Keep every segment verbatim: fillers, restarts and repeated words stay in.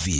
V.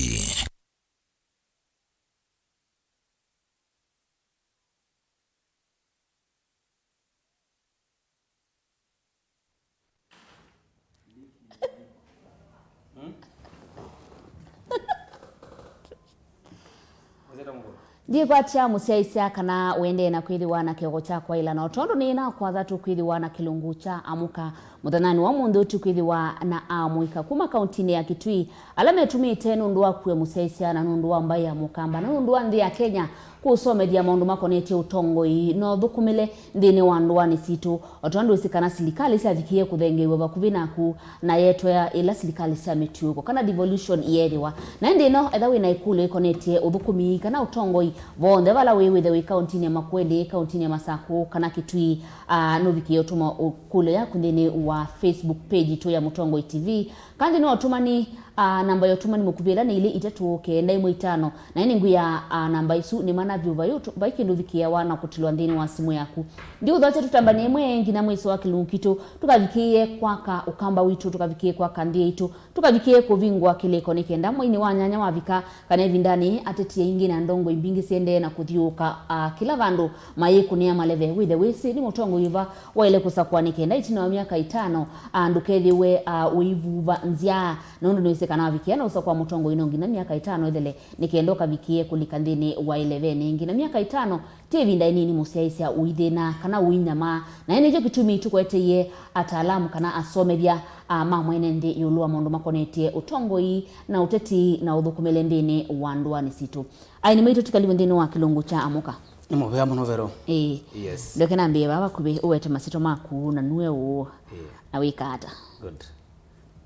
Ndikwatya mũsyaĩĩsya kana ũendee na kwĩthĩwa na kĩoko kya kwaĩla, na o tondũ nĩnakwatha tũkwĩthĩwa na kĩlungu kya Amũka mũthenyanĩ wa ũmũnthĩ, tũkwĩthĩwa na amũika kuma kauntinĩ ya Kitui ala metũmĩte nũndũ wa kũe mũsyaĩĩsya na nũndũ wa mbaĩ ya Mũkamba na nũndũ wa nthĩ ya Kenya kũsomethya maũndũ makonetye ũtongoi na ũthũkũmĩle nthĩnĩ wa ndũanĩ sitũ. O tondũ wĩsĩ kana silikalĩ syavikĩie kũthengeew'a vakuvĩ naku na yetwea ĩla silikalĩ sya mĩtuĩko kana devolution yeethĩwa. Na ĩndĩ ĩno, etha wĩ na ĩkũlyo ĩkonetye ũthũkũmi kana ũtongoi vonthe vala wĩ, wĩthe wĩ kauntinĩ ya Makueni, kauntinĩ ya Masakũ kana Kitui, ah, nũvikĩe ũtũma ĩkũlyo yaku nthĩnĩ wa Facebook page itũ ya Mũtongoi T V. Kana nthĩnĩ wa ũtũmani, ah, namba ya ũtũmani mũkuvĩ ĩla nĩ ilĩ itatũ kenda ĩmwe itano. Na ĩndĩ ngwĩa, ah, namba isu nĩ mana vyũ vai ũtũ-, vai kĩndũ ũvikĩawa na kũtilwa nthĩnĩ wa simũ yaku. Ndiũthokya tũtambanie ĩmwe nginya mwĩso wa kĩlungu kitũ, tũkavikĩĩe kwaka Ũkamba witũ, tũkavikĩĩe kwaka nthĩ yaitũ, tũkavikĩĩe kũvingũa kĩlĩko nĩ kenda mweinĩ wa nyanya wavika, kana ĩvindanĩ ateti aingĩ na ndongoi mbingĩ siendee na kũthiũũka, ah, kĩla vandũ mayĩkũnĩa maleve. Wĩthe wĩsĩ nĩ mũtongoi ũva waĩle kũsakũa nĩ kenda ĩtina wa myaka ĩtano, ah, ndũkethĩwe, ah, ũivuva nzyaa. Nũndũ nĩwĩsĩ kana wavikĩa na ũsakũa mũtongoi no nginya myaka ĩtano ĩthele nĩ kenda ũkavikĩe kũlika nthĩnĩ wa ĩlevenĩ ĩngĩ. Na myaka ĩtano ti ĩvinda ĩnini mũsyaĩĩsya ũithĩna kana ũinyamaa. Na ĩ nĩkyo kĩtumi tũkweteie ataalamu kana asomethya, ah, ma mwene nthĩ ĩũlũ wa maũndũ makonetye ũtongoi na ũteti na ũthũkũmĩle nthĩnĩ wa ndũanĩ sitũ. Aini maitũ, tũkalivye nthĩnĩ wa kĩlungu kya Amũka. Nĩ mũvea mũno, Vero. Ĩĩ. Yes. Ndoke nambĩĩe vaa vakuvĩ, ũwete masyĩtwa maku na nue ũũ, ĩĩ, na wĩka ata. Good.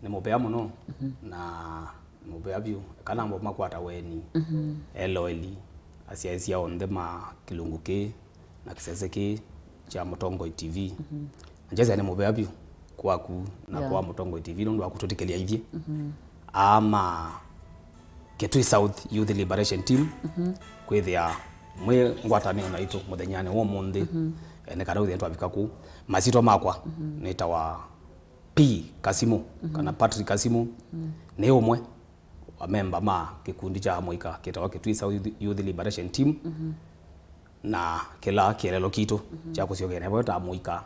Nĩ mũvea mũno, mhm, na nĩ mũvea vyũ. Eka namba makwata weni, mhm, eloeli, asyaĩĩsya onthe ma kĩlungu kĩĩ na kĩsese kĩĩ kya Mũtongoi T V. Mhm. Na njasya nĩ mũvea vyũ kwaku na, yeah, kwa Mũtongoi T V nũndũ wa kũtwĩtĩkĩlya ithyĩ, mhm, aa ma Kitui South Youth Liberation Team, mhm, kwĩthĩa mwĩ ngwatanĩo naitũ mũthenyanĩ wa ũmũnthĩ, mhm, eh, nĩ kana ũthĩe twavika kũu. Masyĩtwa makwa, mhm, nĩtawa P Kasimu, mhm, kana Patrick Kasimu. Mhm. Nĩ ũmwe wa memba ma kĩkundi kya amũika kĩtawa Kitui South Youth Liberation Team. Mhm. Na kĩla kĩelelo kitũ, mhm, kya kũsyokeana vo ta amũika,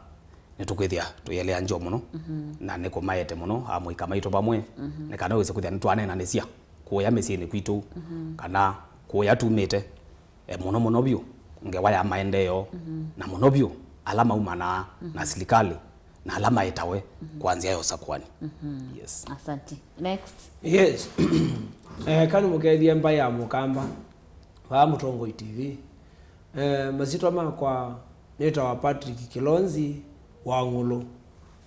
nĩtũkwĩthĩa tũielea ngyo mũno, mhm, na nĩkũmaete mũno amũika maitũ vamwe, mhm, nĩ kana wĩse kwĩthĩa nĩtwaneenanĩsya kũya mĩsyĩnĩ kwitũ, mhm, kana kũya tumĩte, e, mũno mũno vyũ ngewa ya maendeeo, mhm, na mũno vyũ ala maumanaa, mhm, na silikalĩ na ala maĩtawe, mhm, kwa nzĩa ya ũsakũani. Mhm. Yes. Asante. Next. Yes. Eh, kana mũkethie mbaĩ ya Mũkamba vaa Mũtongoi T V. Eh, masyĩtwa makwa nĩtawa Patrick Kilonzi wa Ng'ũlũ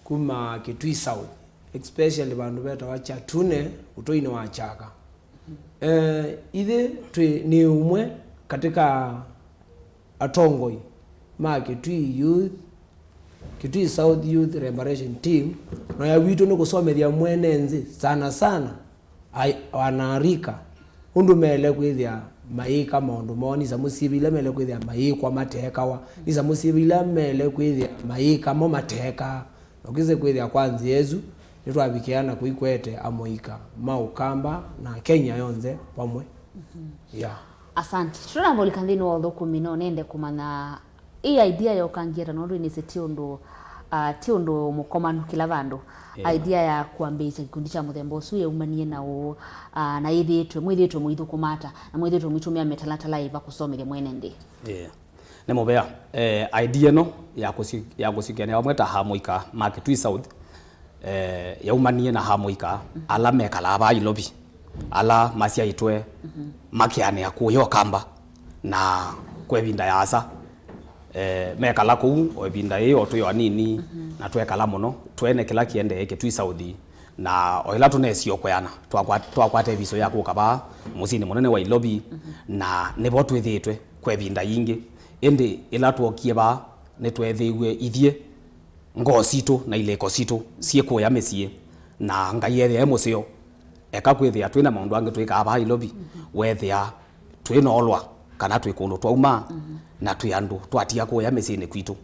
kuma Kitui South, especially vandũ vetawa Chatune, ũtũinĩ wa Chaka. Eh, ithyĩ twĩ nĩ ũmwe katika atongoi ma Kitui Youth, Kitui South Youth Liberation Team, na wĩa witũ nĩ kũsomethya mwene nthĩ, sana sana ai-, wanarika, ũndũ mele kwĩthĩa mayĩka maũndũ moo, nĩ samũ syĩva ila mele kwĩthĩa mayĩkwa mateekawa, nĩ samũ syĩva ila mele kwĩthĩa mayĩka mo mateekaa. Na ũkĩsĩ kwĩthĩa kwa nzĩa ĩsu, nĩtwavikĩa na kũikwete amũika ma Ũkamba na Kenya yonthe vamwe. Mhm. Yeah. Asante. Tũtanamba ũlika nthĩnĩ wa ũthũkũmi, no nende kũmanya ĩ idea yoka ngieta nũndũ nĩsĩ ti ũndũ, ah, ti ũndũ mũkomanu kĩla vandũ. Yeah. Idea ya kwambĩĩsya kĩkundi kya mũthemba ũsu yaumanie na ũũ, ah, na yĩthĩĩtwe, mwĩthĩĩtwe mũithũkũma ata, na mwĩthĩĩtwe mũitũmĩa mĩtalatala yĩva kũsomethya mwene nthĩ? Yeah. Nĩ mũvea. Eh, idea ĩno ya kũsi-, ya kũsiũkĩanĩa vamwe ta amũika ma Kitui South, eh, yaumanie na amũika ala mekalaa vaa Ilovi, ala masyaĩtwe makĩanĩa kũya Ũkamba, na kwa ĩvinda yaasa, eh, mekala kũu o ĩvinda yĩĩ o twĩ o anini, na twekala mũno, twene kĩla kĩendee Kitui South. Na o ĩla tũnesie ũkweana, twakwa-, twakwata ĩviso ya kũka vaa mũsyĩnĩ mũnene wa Ilovi, na nĩvo twĩthĩĩtwe kwa ĩvinda yingĩ. Ĩndĩ ĩla twokie vaa, nĩtweethĩiw'e ithyĩ, ngoo sitũ na ilĩko sitũ syĩ kũya mĩsyĩ, na Ngai ethĩa e mũseo. Eka kwĩthĩa twĩ na maũndũ angĩ twĩkaa vaa Ilovi, weethĩa twĩnoolwa kana twĩ kũndũ twauma, na twĩ andũ twatiga kũya mĩsyĩnĩ kwitũ.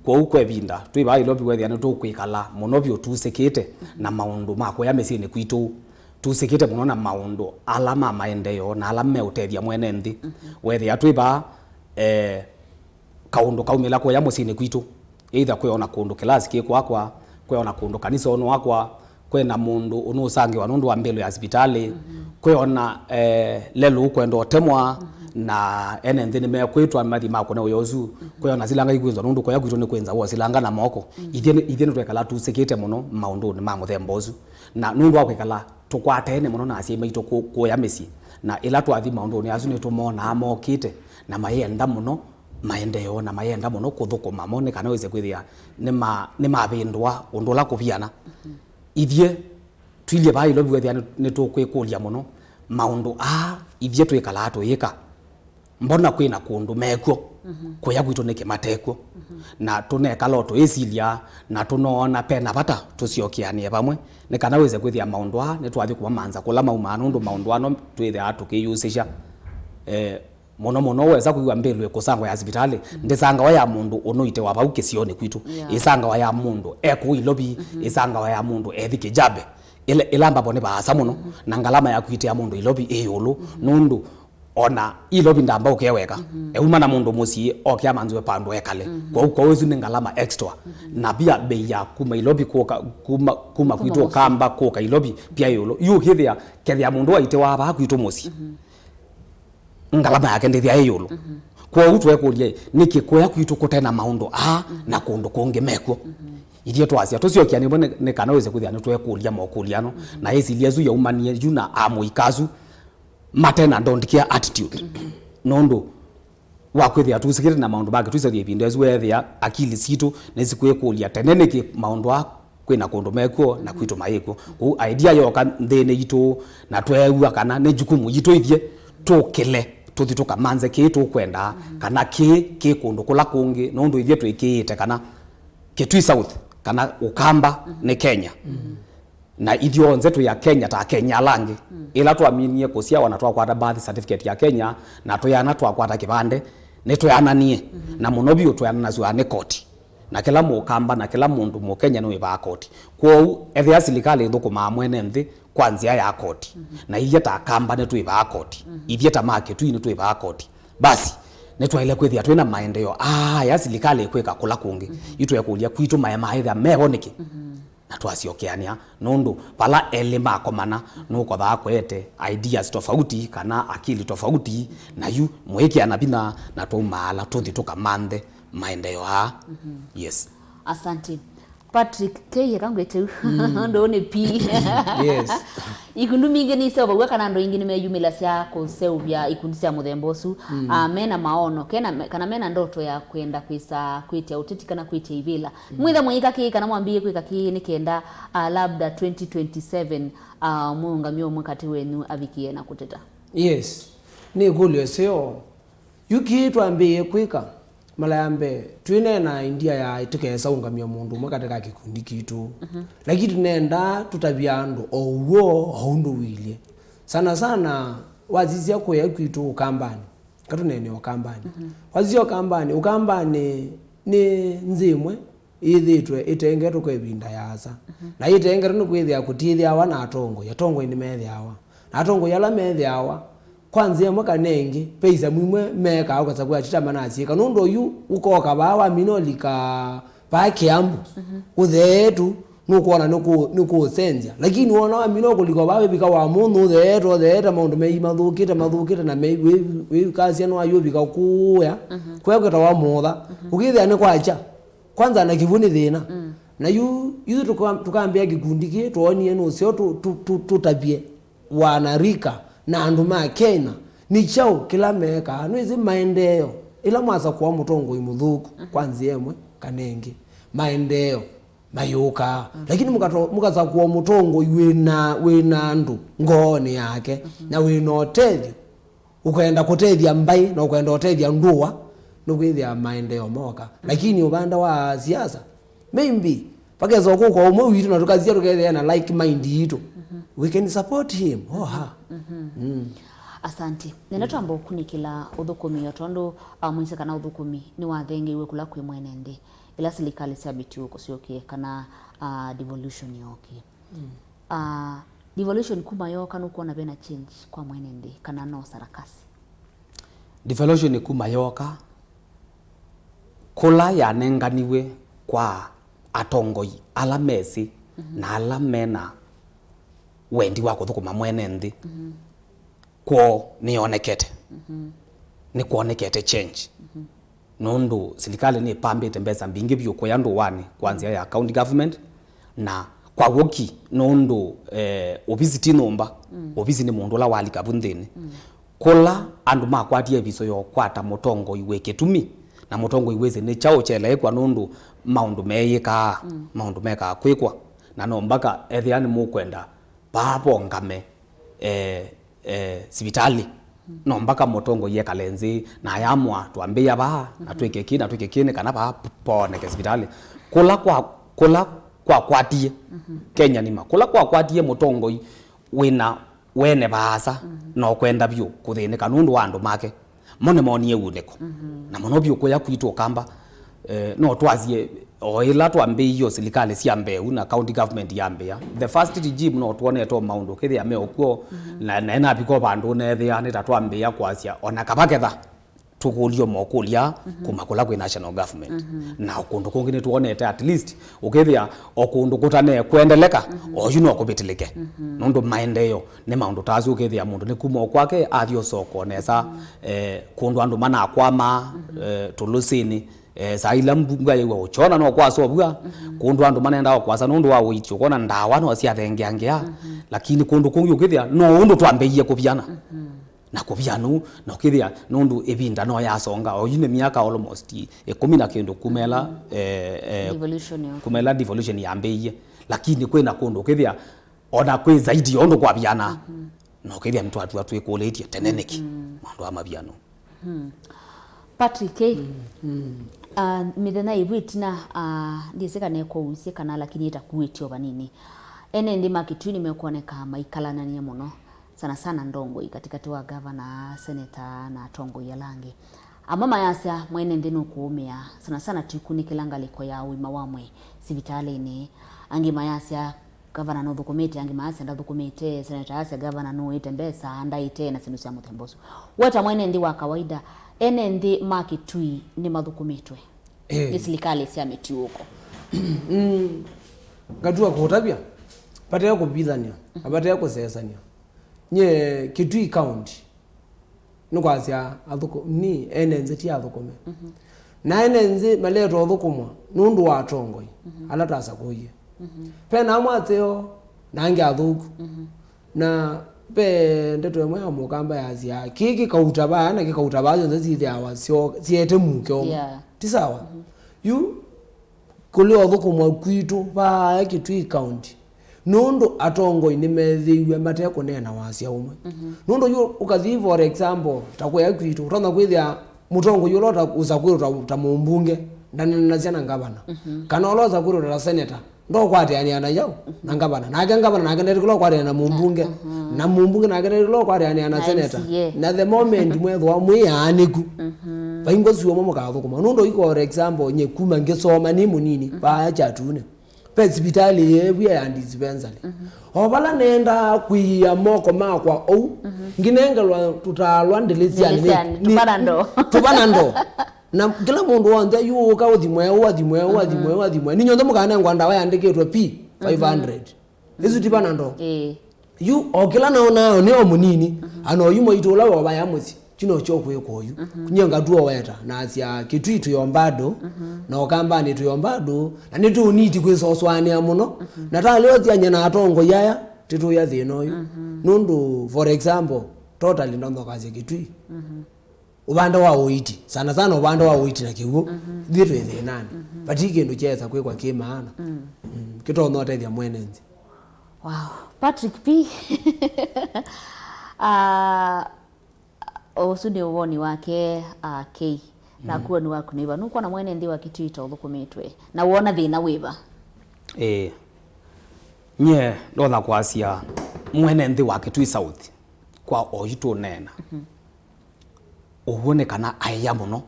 Kwoou kwa ĩvinda twĩ vaa Ilovi, weethĩa nĩtũkwĩkala mũno vyũ tusĩkĩte na maũndũ ma kũya mĩsyĩnĩ kwitũ. tusĩkĩte mũno na maũndũ ala ma maendeeo na ala meũtethya mwene nthĩ. Wethĩa twĩ vaa, eh, kaũndũ kaumĩla kũya mũsyĩnĩ kwitũ, either kwĩ ona kũndũ kĩlasi kĩ kwakwa, kwĩ ona kũndũ kanisonĩ wakwa, kwĩ na mũndũ ũnũsangĩwa nũndũ wa mbĩlo ya sivitalĩ, kwĩ ona, eh, lelũ ũkwenda ũtemwa, na ene nthĩ nĩmekwĩtwa mathi makũne ũya ũsu, kwĩ ona silanga ikwĩnzwa nũndũ kũya kwitũ nĩ kwĩnza woo silanga na moko. Ithyĩ nĩ- ithyĩ nĩtwekala tusĩkĩte mũno maũndũnĩ ma mũthemba ũsu. Na nũndũ wa kwĩkala tũkwataene mũno na asyai maitũ kũ- kũya mĩsyĩ, na ĩla twathi maũndũnĩ asu nĩtũmonaa mokĩte na mayenda mũno maendeeo na mayenda mũno kũthũkũma mo nĩ kana wĩse kwĩthĩa nĩma- nĩmavĩndũa ũndũ ũla kũviana. Ithyĩ twilyĩ vaa Ilovi wethĩa nĩ- nĩtũkwĩkũlya mũno maũndũ aa ithyĩ twĩkalaa tũyĩka. Mbona kwĩ na kũndũ mekw'o, kũya kwitũ nĩkĩ matekw'o? Na tũnekala o tũĩsilya, na tũnoona pena vata tũsyokeanĩe vamwe, nĩ kana wĩse kwĩthĩa maũndũ aa nĩtwathi kũmamanza kũla maumaa, nũndũ maũndũ ano twĩthĩaa tũkĩyusĩsya. Eh, mũno mũno wesa kwĩw'a mbĩlũ ĩkũsangawa ya sivitalĩ, ndĩsangawa ya mũndũ ũnũitewa vau kĩsionĩ kwitũ. Yeah. Ĩsangawa ya mũndũ e kũu Ilovi, ĩsangawa ya mũndũ ethi Kĩjabe. Ĩla, ĩla ambapo nĩ vaasa mũno, na ngalama ya kũitĩa mũndũ Ilovi ĩ ĩũlũ, nũndũ ona Ilovi ndamba ũkeweka. Euma na mũndũ mũsyĩ, oke amanzwe pandũ ekale. Kwoou, kwoou ĩsu nĩ ngalama extra. Na pia bei ya kuma Ilovi kũka, kuma, kuma kwitũ Ũkamba kũka Ilovi pia ĩũlũ. Yu ũkĩthĩa, kethĩa mũndũ waitĩwa vaa kwitũ mũsyĩ, ngalama yake ndĩthĩa ĩ ĩũlũ. Kwoou twekũlya, nĩkĩ kũya kwitũ kũte na maũndũ aa na kũndũ kũngĩ mekw'o? Ithyĩ twasya tũsyokeanĩw'e nĩ, nĩ kana wĩse kwĩthĩa nĩtwekũlya mokũlyo ano, na ĩsilya ĩsu yaumanie yu na amũika asu mate na don't care attitude. Nũndũ wa kwĩthĩa tũsĩkĩte na maũndũ ma kĩtwĩsavya ĩvinda ĩsu, weethĩa akili sitũ nĩsikwĩkũlya tene nĩkĩ maũndũ aa kwĩ na kũndũ mekw'o na kwitũ mayĩkw'o. Kwoou idea yoka nthĩnĩ yitũ na tweew'a kana nĩ jukumu yitũ ithyĩ tũkĩle tũthi tũkamanze kĩĩ tũkwendaa, kana kĩĩ kĩ kũndũ kũla kũngĩ, nũndũ ithyĩ twĩkĩĩte kana Kitui South kana Ũkamba nĩ Kenya. Na ithyonthe twĩ Akenya ta Akenya ala angĩ. Ĩla twaminie kũsyawa na twakwata birth certificate ya Kenya, na tũyana twakwata kĩvandĩ, nĩtweananie. Na mũno vyũ tweananasw'a nĩ koti. Na kĩla Mũkamba na kĩla mũndũ Mũkenya nĩwĩvaa koti. Kwoou, ethĩa silikalĩ ĩthũkũmaa mwene nthĩ kwa nzĩa ya koti, na ithyĩ ta Akamba nĩtwĩvaa koti, ithyĩ ta ma Kitui nĩtwĩvaa koti, basi, nĩtwaĩle kwĩthĩa twĩ na maendeeo aa ya silikalĩ ĩkwĩka kũla kũngĩ. Yu twekũlya kwitũ mae maĩthĩa mevo nĩkĩ? Na twasyokeanĩa, nũndũ vala elĩ makomana, nũkothaa kũete ideas tofauti kana akili tofauti, na yu mũĩkĩana vinya na twaumaala tũthi tũkamanthe maendeeo aa. Yes. Asante. Patrick, kei eka ngwĩte u. Ũndũ ũũ nĩ pi. Yes. Ikundi mbingĩ nĩiseũvaw'a kana andũ aingĩ nĩmeyumĩlasya kũseũvya ikundi sya mũthemba ũsu. Ah, mena maono, kena, kana mena ndoto ya kwenda kwĩsa kwĩtya ũteti kana kwĩtya ivĩla. Mwĩtha mũyĩka kĩĩ kana mwambĩĩe kwĩka kĩĩ nĩ kenda, ah, labda twenty twenty-seven, ah, mũũngamĩe ũmwe katĩ wenyu avikie na kũteta? Yes. Nĩ ĩkũlyo ĩseo. Yu kĩĩ twambĩĩe kwĩka? Mala ya mbee, twĩneenaa idea ya tũkesa ũngamya mũndũ ũmwe katĩ ka kĩkundi kitũ. Lakini tũnendaa tũtavye andũ o w'o o ũndũ ũilyĩ. Sana sana, wasisya kũya kwitũ Ũkambanĩ. Katũneenee Ũkambanĩ. Wasisya Ũkambanĩ, Ũkambanĩ nĩ nthĩ ĩmwe yĩthĩĩtwe ĩtengetwe kwa ĩvinda yaasa. Na yĩtengetwe nĩ kwĩthĩa kũtithĩawa na atongoi. Atongoi nĩmethĩawa. Na atongoi ala methĩawa, kwa nzĩa ĩmwe kana ĩngĩ, ve isamu imwe mekaa ũkasakũa atita manasyĩka. Nũndũ yu ũkoka vaa wamina ũlika vaa Kĩambu, ũtheetu, nũkwona nĩkũ-, nĩkũũsenzya. Lakini wona wamina ũkũlika vaa wĩvika wa mũndũ ũtheete, ũtheete, maũndũ meĩ mathũkĩte, mathũkĩte, na meĩ wĩ-, wĩkasya nĩwayũvika kũũya, kũya kwĩtawa mũtha. Ũkĩthĩa nĩ kwakya. Kwanza na kĩw'ũ nĩ thĩna. Na yu, yu tũka-, tũkambĩa kĩkundi kĩĩ, twoonie nũseo tũ-, tũ-, tũ-, tũtavye wanarika na andũ ma Kenya, nĩ kyaũ kĩla meekaa? Nĩwĩsĩ maendeeo, ĩla mwasakũa mũtongoi mũthũku kwa nzĩa ĩmwe kana ĩngĩ, maendeeo mayũkaa. Lakini mũkato-, mũkasakũa mũtongoi wĩna, wĩna andũ ngoonĩ yake, na wĩna ũtethyo, ũkwenda kũtethya mbaĩ na ũkwenda ũtethya ndũa, nũkwĩthĩa maendeeo mooka. Lakini ũvanda wa siasa, maybe, vakesa ũkũka ũmwe witũ na tũkasisya tũkethĩa na like mind yitũ. We can support him or her. Mm. Asante. Nenda twamba ũkunĩkĩla ũthũkũmi o tondũ, ah, mwĩsĩ kana ũthũkũmi nĩwathengeiwe kũla kwĩ mwene nthĩ. Ĩla silikalĩ syambĩtie kũsyokie kana, ah, devolution yookie. Ah, Devolution kuma yoka nũkwona vena change kwa mwene nthĩ kana no sarakasi? Devolution kuma yoka, kũla yanenganiwe kwa atongoi ala mesĩ na ala mena wendi wa kũthũkũma mwene nthĩ, kwoo nĩyonekete. Nĩkwonekete change. Nũndũ silikalĩ nĩpambĩte mbesa mbingĩ vyũ kũya ndũanĩ kwa nzĩa ya county government, na kwa w'o ki nũndũ eh, ovisi ti nyũmba. Ovisi nĩ mũndũ ũla walika vu nthĩnĩ. Kũla andũ makwatie ĩviso ya ũkwata mũtongoi wĩ kĩtumi, na mũtongoi wĩsĩ nĩ kyaũ kyeleekwa nũndũ maũndũ meeyĩkaa, maũndũ mekaa kwĩkwa, na no mbaka ethĩa nĩmũkwenda vaa vongame eh, eh, sivitalĩ. No mbaka mũtongoi ekale nzĩ na ayamwa twambĩĩa vaa na twĩke kĩ na twĩke kĩ nĩ kana vaa pooneke sivitalĩ. Kũla kwa kũla kwakwatie Kenya nima, kũla kwakwatie mũtongoi wĩna wene vaasa na ũkwenda vyũ kũthĩnĩka nũndũ wa andũ make. Mo nĩmoonie ũunĩko. Na mũno vyũ kũya kwitũ Ũkamba, eh, no twasye o ĩla twambĩĩie o silikalĩ sya mbee ũu na county government yambĩĩa, the first regime no twonete o maũndũ ũkĩthĩa me ũkw'o, na, na enavika o vandũ ũneethĩa nĩ ta twambĩĩa kwasya o na kava ketha tũkũlyo mokũlya kuma kũla kwĩ national government. Na o kũndũ kũngĩ nĩtwonete at least ũkĩthĩa o kũndũ kũtane kwendeleka, oyu no kũvĩtĩlĩke. Nũndũ maendeeo nĩ maũndũ ta asu ũkĩthĩa mũndũ nĩ kuma o kwake athi o soko nesa, eh, kũndũ andũ manakwamaa, eh, tũlũsĩnĩ, eh, saa ila mbunga yĩw'a ũkyona no kwasovw'a, kũndũ andũ manendaa o kwasa nũndũ wa ũiiti ũkona ndawa no syathengeangĩa, lakini kũndũ kũngĩ ũkĩthĩa no ũndũ twambĩie kũvyana. Na kũvia nũu, na ũkĩthĩa nũndũ ĩvinda no yasonga, oyu nĩ myaka almost ĩkũmi na kĩndũ kuma ĩla, eh, eh, Devolution yoka. Kuma ĩla devolution yambĩĩie, lakini kwĩna kũndũ ũkĩthĩa ona kwĩ zaidi ya ũndũ kwaviana. Na ũkĩthĩa nĩtwatua twĩkũlĩtye tene nĩkĩ maũndũ aa maviana ũu. Patrick, eh? Ah, mĩthenya ĩvu ĩtina, ah, ndyĩsĩ kana ĩkwausye kana lakini ĩtakuĩtye o vanini. Ene nthĩ ma Kitui nĩmekwoneka maikalanania mũno, sana sana ndongoi katikati wa gavana, seneta na atongoi ala angĩ. Amwe mayasya mwene nthĩ nũkũũmĩa, sana sana tũikunĩkĩla ngalĩko ya ũima wa mwĩĩ sivitalĩnĩ. Angĩ mayasya gavana nũthũkũmĩte, angĩ mayasya ndathũkũmĩte, seneta asya gavana nũĩte mbesa, ndaĩte na syĩndũ sya mũthemba ũsu. We ta mwene nthĩ wa kawaida, ene nthĩ ma Kitui nĩmathũkũmĩtwe Ĩĩ. nĩ silikalĩ sya mĩtiũko? Mm, ngatua kũtavya, vate kũvithany'a na vate kũsesany'a. Nye Kitui County, nĩkwasya athũkũ-, ni ene nzĩ ti athũkũme. Na ene nzĩ maletwe ũthũkũmwa nũndũ wa atongoi ala twasakũie. Ve na amwe aseo na angĩ athũku. Na ve ndeto ĩmwe ya mũkamba yasya, kĩĩ kĩkauta vaa na kĩkauta vaa, syonthe syĩthĩawa syo-, syeete mũuke ũmwe. Yeah. Ti sawa? Yu kũlea ũthũkũmwa kwitũ vaa Kitui County, nũndũ atongoi nĩmethĩiw'e mate kũneena wasya ũmwe. Nũndũ yu ũkathi, for example, ta kũya kwitũ, ũtonya kwĩthĩa mũtongoi ũla ũta-, ũsakwĩtwe ta, ta mũmbunge ndaneenanasya na ngavana, kana ũla ũsakwĩtwe ta seneta ndokwatĩanĩa na yaũ, na ngavana. Nake ngavana nake ndaĩle kũla ũkwatĩanĩa na mũmbunge, na mũmbunge nake ndaĩle kũla ũkwatĩanĩa na seneta. Na the moment mwethĩwa mwĩ aanĩku, vaingwa syũmwe mũkathũkũma. Nũndũ iko, for example, nye kuma ngĩsoma nĩ mũnini, vaya Kyatune, ve sivitalĩ yeew'ĩa ya dispensary. O vala nendaa kwĩĩa moko makwa ũu, nginengelwa tũtaalwa ndĩlĩsyanĩ. Ndĩlĩsyanĩ, tũvana ndoo. Tũvana ndoo. Na kĩla mũndũ w'onthe yu ũka ũthimwe, ũathimwe, ũathimwe, ũathimwe. Ninyonthe mũkanengwa ndawa yandĩkĩtwe P five hundred. Ĩsu ti Panadol. Ĩĩ. Yu o kĩla naonaa nĩ o mũnini, ana oyu mwaitũ ũla wovaya mũsyĩ, ti nokyo ũkwĩka oyu. Nyie ngatua weta, nasya Kitui tũyomba andũ, na Ũkambanĩ tũyomba andũ, na nĩtũũniti kwĩsoswanĩa mũno. Na talĩ ũthiany'a na atongoi aya, tĩtũya thĩna ũyũ. Nũndũ, for example, totally ndonya kwasya Kitui. Ũvande wa ũiiti, sana sana ũvande wa ũiiti na kĩw'ũ, ithyĩ twĩ thĩnanĩ. Vati kĩndũ kyeesa kwĩkwa kĩ maana. Mm, kĩtonya ũtethya mwene nthĩ. Wow. Patrick P. Ah, ũsu nĩ ũvoni wake, ah, K. Naku woni waku nĩ va? Nũkwona mwene nthĩ wa Kitui ta ũthũkũmĩtwe? Na wona thĩna wĩ va? Ĩĩ. Nyie ndonya kwasya mwene nthĩ wa Kitui South kwa oyu tũneena. Ũw'o nĩ kana aĩa mũno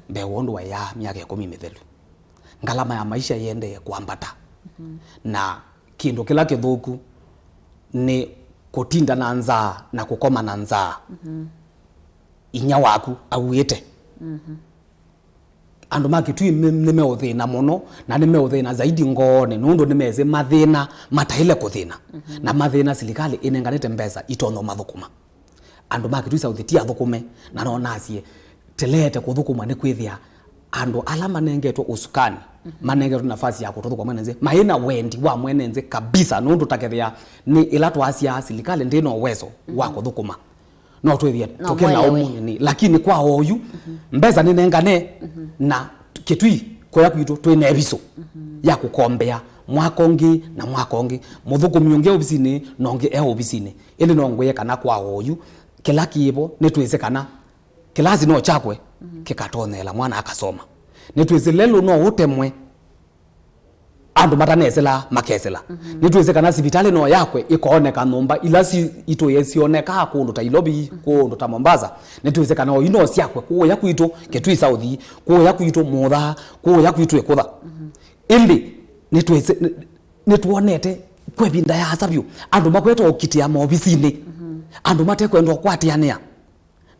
mbee wa ũndũ waĩaa myaka ĩkũmi mĩthelu. Ngalama ya maisha yĩendee kwambata. Na kĩndũ kĩla kĩthũku, nĩ kũtinda na nzaa na kũkoma na nzaa. Mhm. Inyia waku auĩte. Mhm. Andũ ma Kitui me-, nĩmeũthĩna mũno, na nĩmeũthĩna zaidi ngoonĩ, nũndũ nĩmesĩ mathĩna mataĩle kũthĩna. Mhm. Na mathĩna silikalĩ ĩnenganĩte mbesa itonya ũmathũkũma. Andũ ma Kitui South ti athũkũme, na no nasye, teleete kũthũkũmwa nĩ kwĩthĩa andũ ala manengetwe ũsukani, mhm, manengetwe nafasi ya kũtũthũkũma mwene nthĩ, maĩ na wendi wa mwene nthĩ kabisa, nũndũ takethĩa nĩ ĩla twasyaa silikalĩ ndĩ na ũwezo wa, mhm, kũthũkũma. No twĩthie no tũkĩla mwelewe ũmũnini, lakini kwa oyu, mhm, mbesa nĩnengane, mhm, na Kitui kũya kwitũ twĩ na ĩvisũ, mhm, ya kũkombea mwaka ũngĩ na mwaka ũngĩ, mũthũkũmi ũngĩ ovisinĩ na ũngĩ e ovisinĩ. Ĩndĩ no ngwĩe kana kwa oyu, kĩla kĩvo nĩtwĩsĩ kana kĩlasi no kyakwe, mhm, kĩkatonyeela mwana akasoma. Nĩtwĩsĩ lelũ no ũtemwe, andũ matanethela makethela. Mhm. Nĩtwĩsĩ kana sivitalĩ no yakwe ĩkooneka nyũmba ila si-, itũye sionekaa kũndũ ta Ilovi, mhm, kũndũ ta Mombasa. Nĩtwĩsĩ kana oyu no syakwe kũũya kwitũ Kitui South, kũũya kwitũ Mutha, kũũya kwitũ Ĩkũtha. Mhm. Ĩndĩ nĩtwĩsĩ, nĩ-, nĩtwonete kwa ĩvinda yaasa vyũ andũ makwete ũkitĩa maovisinĩ, mhm, andũ matekwenda ũkwatĩanĩa.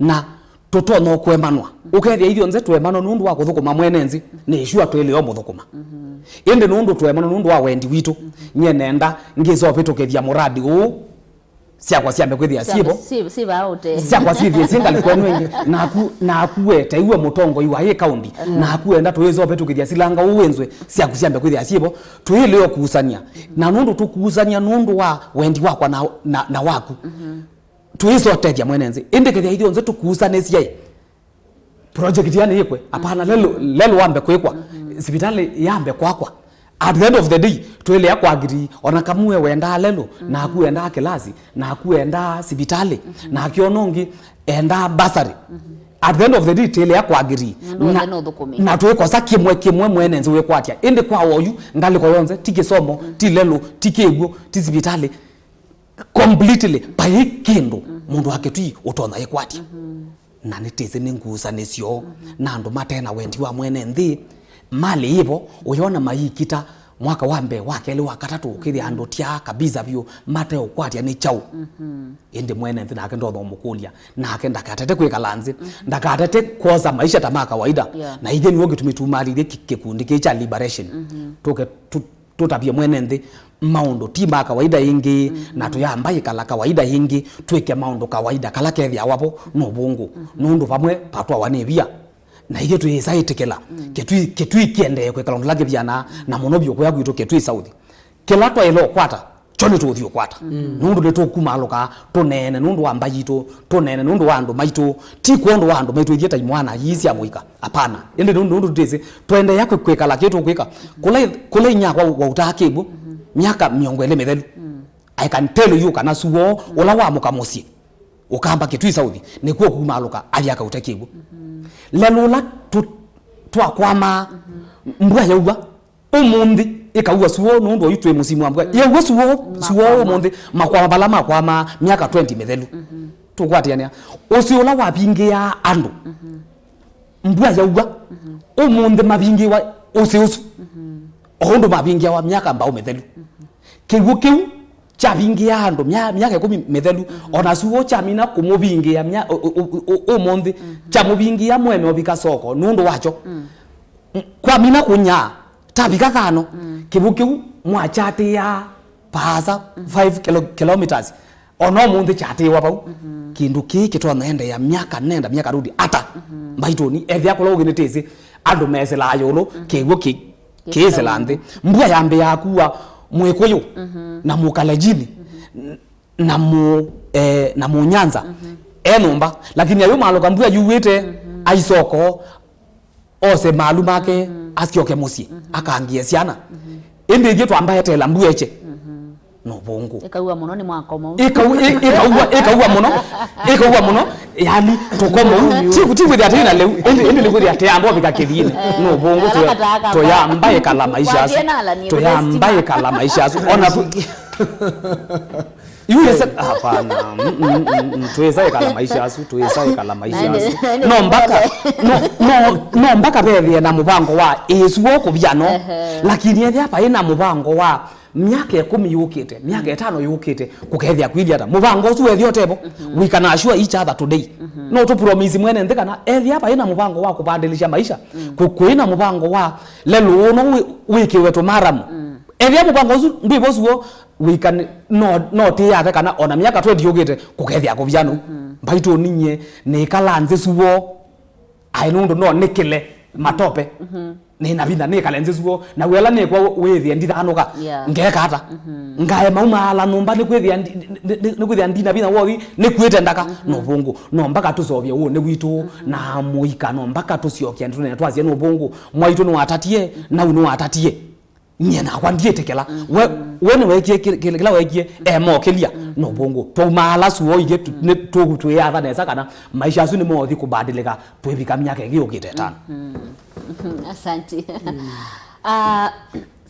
Na tũtonya kũemanwa. Ũkethĩa ithyonthe tũemanwa nũndũ wa kũthũkũma mwene nthĩ, nĩ sure twĩlĩo mũthũkũma. Mhm. Ĩndĩ nũndũ tũemanwa nũndũ wa wendi witũ, mhm, nyie nenda ngĩsa ũvĩtũkĩthya mũradi ũũ, syakwa syambe kwĩthĩa syĩvo. Syambe, si-, si vaa ũte. Syakwa syĩthĩe syĩ ngalĩko ĩno ĩngĩ. Naku, naku wete iwe mũtongoi wa ĩ kaunti. Mm. Naku enda tũĩsa ũvĩtũkĩthya silanga ũũ wĩnzwe, syaku syambe kwĩthĩa syĩvo. Twĩlĩo kuusania. Na nũndũ tũkuusania nũndũ wa wendi wakwa na, na, na waku. Mhm. Twĩsotethya mwene nthĩ. Ĩndĩ kethĩa ithyonthe tũkusanĩsya ĩ, project ya nĩyĩkwe, apana, lelũ, lelũ wambe kwĩkwa, sivitalĩ yambe kwakwa. At the end of the day, twĩlea kwa agree, ona Kamue wendaa lelũ, naku wendaa kĩlasi, naku wendaa sivitalĩ, nake ona ũngĩ endaa bursary. At the end of the day, twĩlea kwa agree. Nũndũ na, wothe nũthũkũmĩte. Na twĩkosa kĩmwe kĩmwe mwene nthĩ wĩkwatya. Ĩndĩ kwa oyu, ngalĩko yonthe, ti kĩsomo, ti lelũ, ti kĩw'ũ, ti sivitalĩ. Completely, vai kĩndũ mũndũ wa Kitui ũtonya ĩkwatya. Na nĩtĩsĩ nĩ ngusanĩsyo na andũ mate na wendi wa mwene nthĩ. Malĩ yĩvo, ũyona mayĩkita mwaka wa mbee, wa kelĩ, wa katatũ, ũkĩthĩa andũ tya kabisa vyũ mate ũkwatya nĩ kyaũ. Ĩndĩ mwene nthĩ nake ndonya ũmũkũlya, nake ndakatete kwĩkala nthĩ, ndakatete kwosa maisha ta ma kawaida. Yeah. Na ithyĩ nĩw'o kĩtumi tumalĩthye kĩ-, kĩkundi kĩĩ kya liberation. Tũke tu-, tũtavye mwene nthĩ maũndũ ti ma kawaida ĩngĩ, na tũyamba ĩkala kawaida ĩngĩ, twĩke maũndũ kawaida kala kethĩawa vo nũvũngũ. Nũndũ vamwe vatwawa nĩ via, na ithyĩ twĩĩsa ĩtĩkĩla Kitui, Kitui kĩendee kwĩkala ũndũ ũla kĩvianaa, na mũno vyũ kũya kwitũ Kitui South. Kĩla twaĩle ũkwata, kyo nĩtũũthi ũkwata. Nũndũ nĩtũkumaalũka, tũneene nũndũ wa mbaĩ yitũ, tũneene nũndũ wa andũ maitũ, ti kwondũ wa andũ maitũ ithyĩ ta imwana ii sya mũika. Apana. Ĩndĩ nũndũ, nũndũ tũtĩsĩ, tũendeea kwĩ-, kwĩkala kĩ tũkwĩka. Kũla, kũla inyakwa wautaa kĩw'ũ, myaka mĩongo ĩlĩ mĩthelu. I can tell you kana suo, ũla wamũka mũsyĩ, ũkamba Kitui South, nĩkw'o kumaalũka, athi akaute kĩw'ũ. Lelũ ũla tũ-, twakwamaa, mbua yaua, ũmũnthĩ ĩkaua suo nũndũ oyu twĩ mũsimu wa mbua. Yaua suo, suo ũmũnthĩ, makwama vala makwamaa myaka twenty mĩthelu. Tũkwatĩanĩa. Ũsĩ ũla wavingĩaa andũ, mbua yaua, ũmũnthĩ mavingĩwa ũsĩ ũsu. O ũndũ mavingĩawa myaka mbaũ mĩthelu. Kĩw'ũ kĩu kyavingĩaa andũ mya-, myaka ĩkũmi mĩthelu, ona suo kyamina kũmũvingĩa mya-, ũ-, ũ-, ũ-, ũ-, ũmũnthĩ, kyamũvingĩa mũeme ũvika soko nũndũ wakyo. Kwamina kũnyaa, tavika thano, kĩw'ũ kĩu mwakyatĩĩaa vaasa five kilo-, kilometers. Ona ũmũnthĩ kyatĩĩwa vau. Kĩndũ kĩĩ kĩtonya endeea myaka nenda, myaka rudi ata? Mbaitũni, ethĩa kũla ũngĩ nĩtĩsĩ, andũ mesĩlaa ĩũlũ, kĩw'ũ kĩ-, kĩĩsĩla nthĩ. Mbua yambĩaa kua Mũĩkũyũ, na Mũkalenjini, n-, na Mũ-, eh, na Mũnyanza, e nyũmba. Lakini ayũmaalũka mbua yuĩte, aisoko, ose malu make, asyoke mũsyĩ, akangĩe syana. Ĩndĩ ithyĩ twamba eteela mbua ĩkye. Nũvũngũ. Ĩkaua mũno nĩ mwaka ũmwe. Ĩkau-, ĩ-, ĩkaua, ĩkaua mũno. Ĩkaua mũno. Yani, tũkoma ũu. Ti, ti kwĩthĩa tena lĩu. Ĩndĩ, ĩndĩ nĩ kwĩthĩa tĩ andũ avika kĩthiinĩ. Nũvũngũ. Tũya-, tũyamba ĩkala maisha asu. Tũyamba ĩkala maisha asu. Ona tu- Yu ĩsa, hapana. Mm, mm, mm, mm. Twĩsa ĩkala maisha asu, twĩsa ĩkala maisha asu. No mpaka, no, no, no mpaka vethĩe na mũvango wa ĩsu wo kũvya no. Ehe. Lakini ethĩa vai na mũvango wa myaka ĩkũmi yũkĩte, myaka ĩtano yũkĩte, kũkethĩa kwĩlye ata? Mũvango ũsu wethĩa ũtevo, we can assure each other today. No tũpromise mwene nthĩ kana ethĩa vai na mũvango wa kũvandĩlĩsya maisha, kũ-, kwĩ na mũvango wa lelũ ũno wĩ-, wĩkĩwe tũmaramu. Ethĩa mũvango ũsu ndwĩvo suo, we can, no, no tĩyate kana ona myaka twenty yũkĩte kũkethĩa kũvya no. Mbaitũ ninyie nĩkala nzĩ suo, aĩ nũndũ no nĩkĩle matope. Nĩ na vinya nĩkale nzĩ suo, na wĩala nĩkwa wĩthĩa ndithanũka. Yeah. Ngeka ata? Ngae maumaala nyũmba nĩkwĩthĩa ndi-, nĩ-, nĩ-, nĩkwĩthĩa ndina vinya wothi, nĩkuĩte ndaka, no vũngũ. No mpaka tũseũvye ũnĩ witũ, na mũika, no mpaka tũsyoke andũ tũnene twasye no vũngũ. Mwaitũ nĩwatatie, nau nĩwatatie. Nyie nakwa ndiĩtĩkĩla. We, we nĩweekie kĩ-, kĩ-, kĩla weekie, emokĩlya, no vũngũ. Twaumaala suo ithyĩ tu-, nĩ tũ-, twĩyatha nesa kana maisha asu nĩmothi kũbadilĩka, twĩvika myaka ĩngĩ yũkĩte ĩtano. Asante. Ah,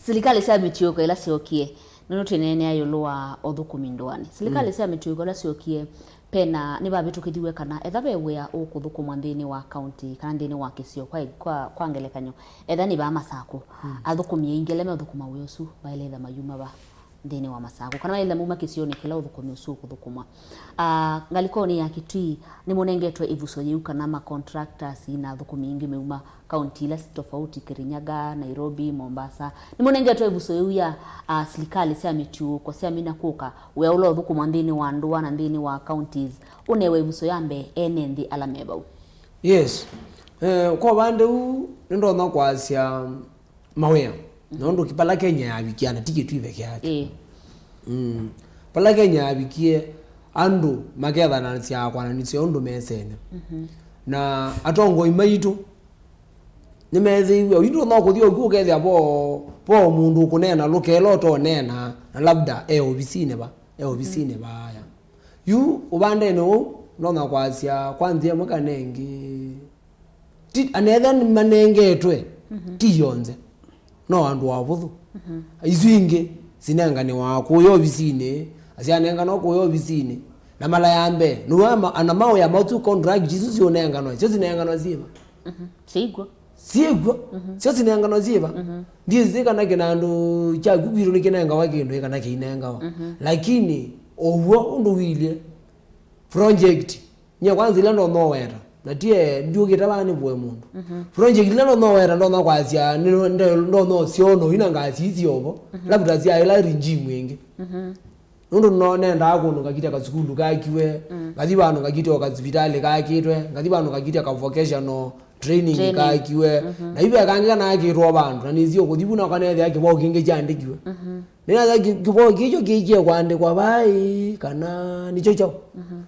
silikalĩ sya mĩtiũko ĩla syokie, nũndũ twĩneenea ĩũlũ wa ũthũkũmi ndũanĩ. Silikalĩ sya mĩtiũko ĩla syokie, pena, nĩvavĩtũkĩthiw'e kana etha ve wĩa ũkũthũkũmwa nthĩnĩ wa kaunti kana nthĩnĩ wa kĩsio, kwa, kwa, kwa ngelekany'o, etha nĩ vaa Masakũ, athũkũmi aingĩ ala meũthũkũma wĩa ũsu maĩle etha mayuma va nthĩnĩ wa Masakũ, kana maĩle mauma kĩsionĩ kĩla ũthũkũmi ũsu ũkũthũkũmwa. Ah, ngalĩkonĩ ya Kitui, nĩmũnengetwe ĩvuso yĩu kana ma contractors na athũkũmi aingĩ meuma kaunti ila tofauti, Kirinyaga, Nairobi, Mombasa. Nĩmũnengetwe ĩvuso yĩu ya, ah, silikalĩ sya mĩtiũko syamina kũka wĩa ũla ũthũkũmwa nthĩnĩ wa ndũa na nthĩnĩ wa counties, ũnewe ĩvuso ya mbee ene nthĩ ala me vau. Yes. Eh, kwa ũvande ũu, nĩndonya kwasya mawĩa. Nũndũ ki-, vala Kenya yavikie, na ti Kitui peke yake. Ĩĩ. Mm. Vala Kenya yavikie, andũ makethanasya kwananĩsya ũndũ mesene. Na atongoi maitũ, nĩmeethĩiwe, ũyu ndũno kũthi ũku ũkethĩa vo, vo mũndũ ũkũneena lũkela ũtoneena, na labda e ovisinĩ va, e ovisinĩ vaaya. Yu ũvandene ũu, ndonya kwasya kwa nzĩa ĩmwe kana ĩngĩ, ti, anetha nĩmanengetwe, ti yonthe. No andũ avũthũ. Isu ingĩ sinenganĩwa kũya ovisinĩ, asyanenganwa kũya ovisinĩ. Na mala ya mbee, nũwa ma-, ana mawĩa mautu contract isu siũnenganwa, syo sinenganwa syĩva? Syĩkw'o. Syĩkw'o. Syo sinenganwa syĩva? Ndiĩsĩ kana kĩnandũ kyaku kwitũ nĩkĩnengawa kĩndũ kana kĩinengawa. Lakini, ũw'o ũndũ wilyĩ, project, nyie kwanza ila ndonya ũweta, na tie ndiũkĩte vaa nĩvũe mũndũ. Project ila ndonya ũweta, ndonya kwasya, nĩ-, nde-, ndonya ũsyona ũina ngasi isi ovo, labda sya ĩla regime ĩngĩ. Nũndũ no nendaa kũndũ ngakitya kasukulu kakiwe, ngathi vandũ ngakitya o kasivitalĩ kakĩtwe, ngathi vandũ ngakitya ka vocational training kakiwe. Na ive kangĩ kanakĩtwo vandũ, na nĩsio kũthi vu na ũkanethĩa kĩvoo kĩngĩ kyandĩkiwe. Nĩnatha kĩ-, kĩvoo kĩkyo kĩkie kwandĩkwa vai, kana nĩkyo kyaũ?